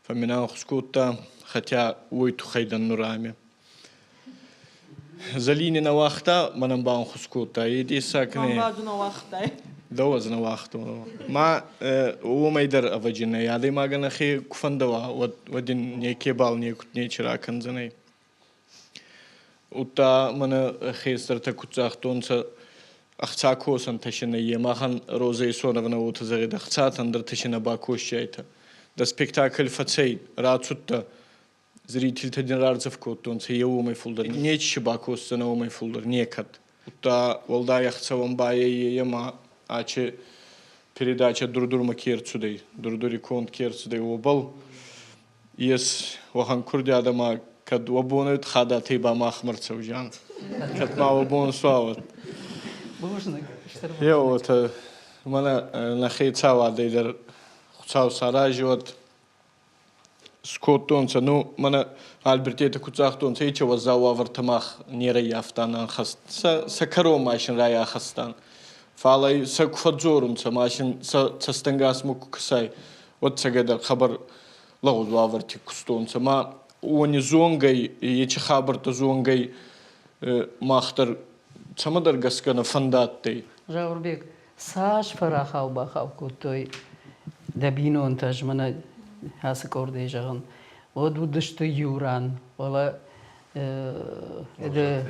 фӕммин ӕнхус кодта, хотя уой туххӕй дӕн нур ами. Зӕлини нӕ уагъта, мӕнӕн банхус кодта. Е дессаг не. Мамбаду нӕ уагътай. Дӕу ӕз нӕ уагътон. Ма уомӕй дӕр ӕвӕджи нӕй. Адӕймагӕн ӕхе ку фӕндӕуа, уӕд, уӕд ин некебал некуд нечи ракӕндзӕнӕй. Удта мӕнӕ хестӕртӕ куд загътонцӕ, ӕхца косӕнтӕ си нӕййе, махӕн Розӕ Исоновна уотӕ зӕгъидӕ, ӕхцатӕн дӕр си нӕ бакосиайтӕ. Дӕ спектакль фӕцӕй, рацудтӕ, зрительтӕ дин рардзӕф кодтонцӕ, е уомӕй фулдӕр. Нечи бакосдзӕнӕ уомӕй фулдӕр, некӕд. Удта уӕлдай ӕхцӕуӕн ба е ма ачи передача Дур-Дурмӕ ке рцудӕй, Дур-Дури конд ке рцудӕй, уобӕл ес уӕхӕн курдиадӕ ма кӕд уӕ бон хадатӕй ба махмӕ рцӕудзиан. Кӕд ма уӕ бон суа, уӕд. Бузныг. Е уотӕ мӕнӕ нӕ хецауадӕй дӕр Хуцау сарази уӕд скодтонцӕ. Ну, мӕнӕ Альбертетӕ куд загътонцӕ, ечи уӕззау уавӕртӕ мах не рӕййафтан ӕнхӕст. Сӕ, сӕ кӕронмӕ син райахӕстан. Фал ӕй сӕ ку фӕдздзорунцӕ ма син сӕ цӕстӕнгасмӕ ку кӕсай, уӕд цӕгӕдӕр хъӕбӕр лӕгъуз уавӕрти кустонцӕ. Ма уони зонгӕй, ечи хабӕрттӕ зонгӕй мах дӕр цӕмӕдӕр гӕсгӕ нӕ фӕндадтӕй. Заурбег, цас фӕрахау-бахау кодтой дӕ бинонтӕ, ӕз мӕнӕ ацы къордӕй зӕгъын. Уӕд уыдысты иу ран, фӕлӕ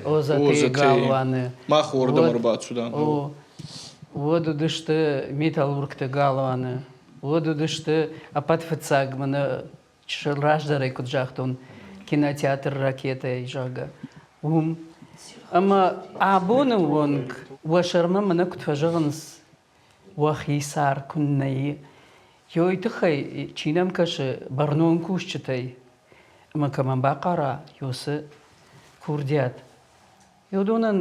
Озатейы галуаны. Мах уордӕм ӕрбацудан. Уӕд уыдысты металлургты галуаны. Уӕд уыдысты ӕппӕт фыццаг мӕнӕ чысыл раздӕрӕй куыд загътон, кинотеатр «Ракетӕ», зӕгъгӕ, уым. Ӕмӕ абоны онг уӕ сӕрмӕ мӕнӕ куыд фӕзӕгъынц, уӕхи сӕр куыннӕ и, уый тыххӕй чи нӕм кӕсы бӕрнон кусджытӕй ӕмӕ кӕмӕн бахъара уыцы курдиат, уыдонӕн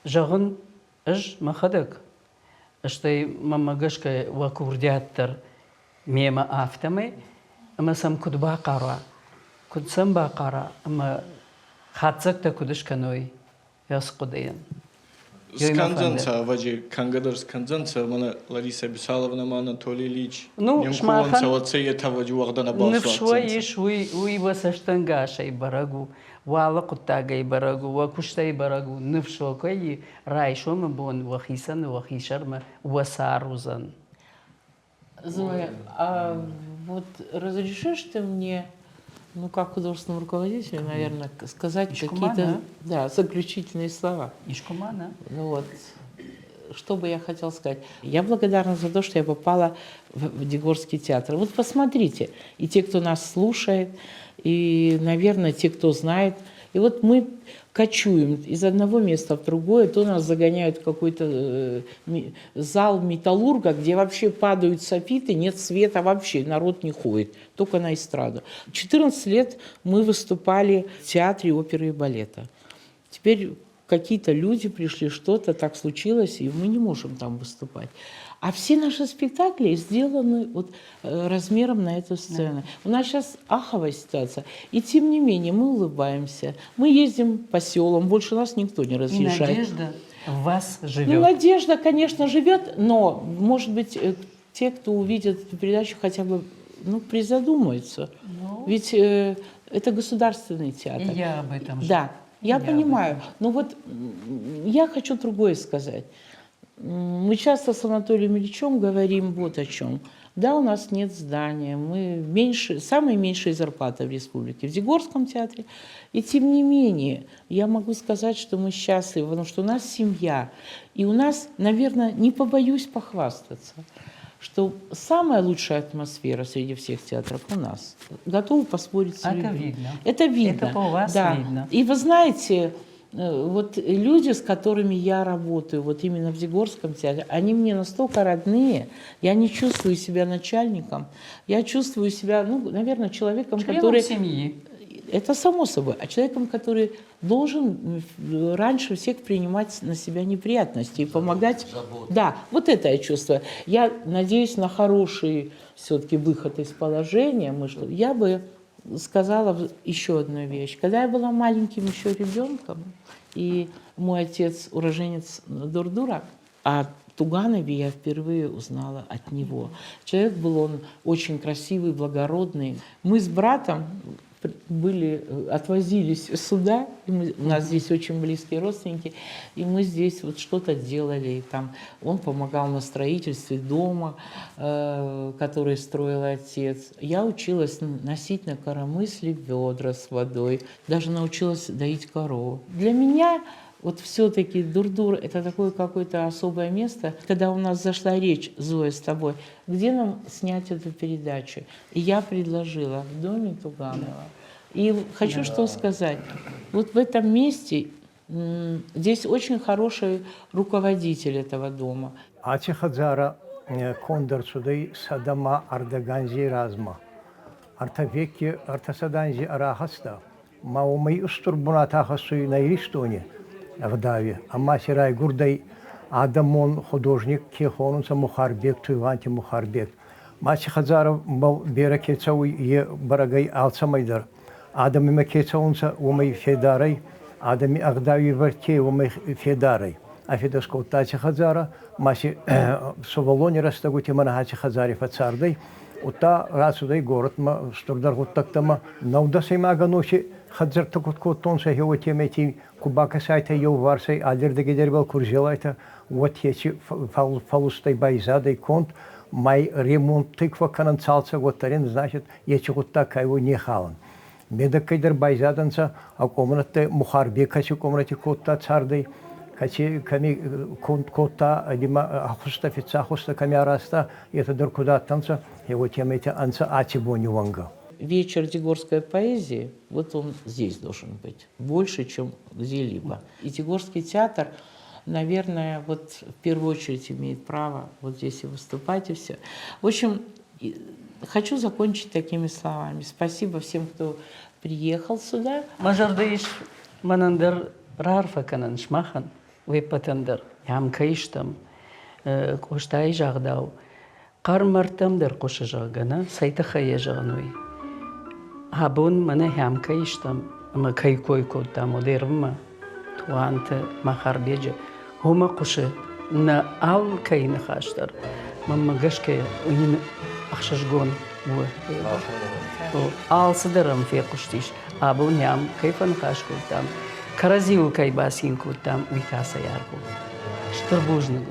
зӕгъын ӕз мӕхӕдӕг, стӕй мӕнмӕ гӕсгӕ уӕ курдиат дӕр мемӕ афтӕмӕй, ӕмӕ сӕм куыд бахъара, куыд сӕм бахъара ӕмӕ хатдзӕгтӕ куыд скӕной ацы хъуыдыйӕн. Скӕндзӕнцӕ, ӕвӕдзи, кӕнгӕ дӕр скӕндзӕнцӕ, мӕнӕ Лариса Бесаловна ма Анатолий Ильич. Ну, не уӕд етӕ ӕвӕдзи уӕгъдӕ нӕбал Ныфс уӕ ис, уый уӕ цӕстӕнгасӕй бӕрӕг у, уӕ алы хъуыддагӕй бӕрӕг у, уӕ куыстӕй бӕрӕг у, ныфс уӕ кӕй и, райсомы бон уӕхицӕн уӕхи сӕрмӕ уӕ сӕр уыдзӕн. Зоя, а вот разрешишь ты мне, ну, как художественному руководителю, наверное, сказать какие-то да, заключительные слова? Ишкумана. Ну вот, что бы я хотела сказать? Я благодарна за то, что я попала в Дигорский театр. Вот посмотрите, и те, кто нас слушает, и, наверное, те, кто знает. И вот мы кочуем из одного места в другое, то нас загоняют в какой-то зал металлурга, где вообще падают софиты, нет света вообще, народ не ходит, только на эстраду. 14 лет мы выступали в театре оперы и балета. Теперь какие-то люди пришли, что-то так случилось, и мы не можем там выступать. А все наши спектакли сделаны вот размером на эту сцену. У нас сейчас аховая ситуация. И тем не менее мы улыбаемся. Мы ездим по селам, больше нас никто не разъезжает. И надежда в вас живет. Ну, надежда, конечно, живет, но, может быть, те, кто увидит эту передачу, хотя бы ну, призадумаются. Ну, Ведь это государственный театр. И я об этом же. Да, я понимаю. Но вот я хочу другое сказать. Мы часто с Анатолием Ильичем говорим вот о чем. Да, у нас нет здания, мы меньше, самые меньшие зарплаты в республике, в Дигорском театре. И тем не менее, я могу сказать, что мы счастливы, потому что у нас семья. И у нас, наверное, не побоюсь похвастаться, что самая лучшая атмосфера среди всех театров у нас. Готова поспорить с Это людьми. видно. Это видно. Это по вас да. видно. И вы знаете, вот люди, с которыми я работаю, вот именно в Дигорском театре, они мне настолько родные, я не чувствую себя начальником, я чувствую себя, ну, наверное, человеком, Членом который... семьи. Это само собой, а человеком, который должен раньше всех принимать на себя неприятности и помогать. Заботу. Да, вот это я чувствую. Я надеюсь на хороший все-таки выход из положения. Мы что, я бы сказала еще одну вещь. Когда я была маленьким еще ребенком, и мой отец уроженец Дурдура, а Туганове я впервые узнала от него. Человек был он очень красивый, благородный. Мы с братом были, отвозились сюда, и у нас здесь очень близкие родственники, и мы здесь вот что-то делали. И там он помогал на строительстве дома, который строил отец. Я училась носить на коромысле ведра с водой, даже научилась доить корову. Для меня вот все-таки Дурдур – это такое какое-то особое место. Когда у нас зашла речь, Зоя, с тобой, где нам снять эту передачу? И я предложила в доме Туганова. И хочу что сказать. Вот в этом месте здесь очень хороший руководитель этого дома. Аци хӕдзарӕ конд ӕрцудӕй сӕдӕ ма ӕрдӕг анзей размӕ. Ӕртӕ веки, ӕртӕсӕдӕ анзи ӕрахӕста, ма уомӕй устур бунат ахӕссуй нӕ Иристони ӕгъдауи. Ӕма си райгурдӕй адӕмон художник ке хонунцӕ Мухарбег, Туйгъанти Мухарбег. Ма ци хӕдзарӕбӕл берӕ ке цӕуй, е бӕрӕг ӕй алцӕмӕй дӕр. Адӕм имӕ ке цӕунцӕ, уомӕй федарӕй, адӕми ӕгъдауи ивӕрд уомӕй федарӕй. Ӕ фидӕ скодта аци хӕдзарӕ, ма си сувӕллони рӕстӕгути мӕнӕ аци хӕдзари фӕццардӕй, удта рацудӕй городмӕ стурдӕр гъуддӕгтӕмӕ. Нӕудӕсӕймаг ӕноси хӕдзӕрттӕ куд кодтонцӕ, уотемӕйти ку бакӕсайтӕ еуварсӕй аллирдӕги дӕрбӕл ку рзелайтӕ, уӕд еци фӕлустӕй байзадӕй конд, май ремонттӕй ку фӕккӕнӕн цалцӕг, уӕддӕр ин, значит, еци гъуддаг кайуй не халӕн. Медӕггӕй дӕр байзадӕнцӕ, а къомнӕттӕ Мухарбег кӕци къомнӕти кодта цардӕй, кӕци кӕми конд кодта, ӕма хузтӕ, фиццаг хузтӕ кӕми аразта, етӕ дӕр куд адтӕнцӕ, уотемӕйти ӕнцӕ аци бони уӕнгӕ. Вечер дигорской поэзии, вот он здесь должен быть, больше, чем где-либо. И Дигорский театр, наверное, вот в первую очередь имеет право вот здесь и выступать, и все. В общем, хочу закончить такими словами. Спасибо всем, кто приехал сюда. Мӕ зӕрдӕ ис мӕнӕн дӕр раарфӕ кӕнӕн сымахӕн, уе ппӕтӕн дӕр. Ам кӕй стӕм, Къостайы загъдау, хъӕр мӕрдтӕм дӕр хъуысы, зӕгъгӕ, нӕ, цӕй тыххӕй йӕ зӕгъын уый. Абон мӕнӕ ам кӕй стӕм ӕмӕ кӕй кой кодтам Одервмӕ, Тугъанты Махарбеджы, уымӕ хъуысы нӕ алкӕй ныхас дӕр. Мӕнмӕ гӕсгӕ йын ӕхсызгон у. Алцыдӕр ӕм фехъуыстис. Абон ӕм кӕй фӕныхас кодтам, кӕрӕдзиуыл кӕй бацин кодтам, уый та цӕй аргъ у. Стыр бузныг.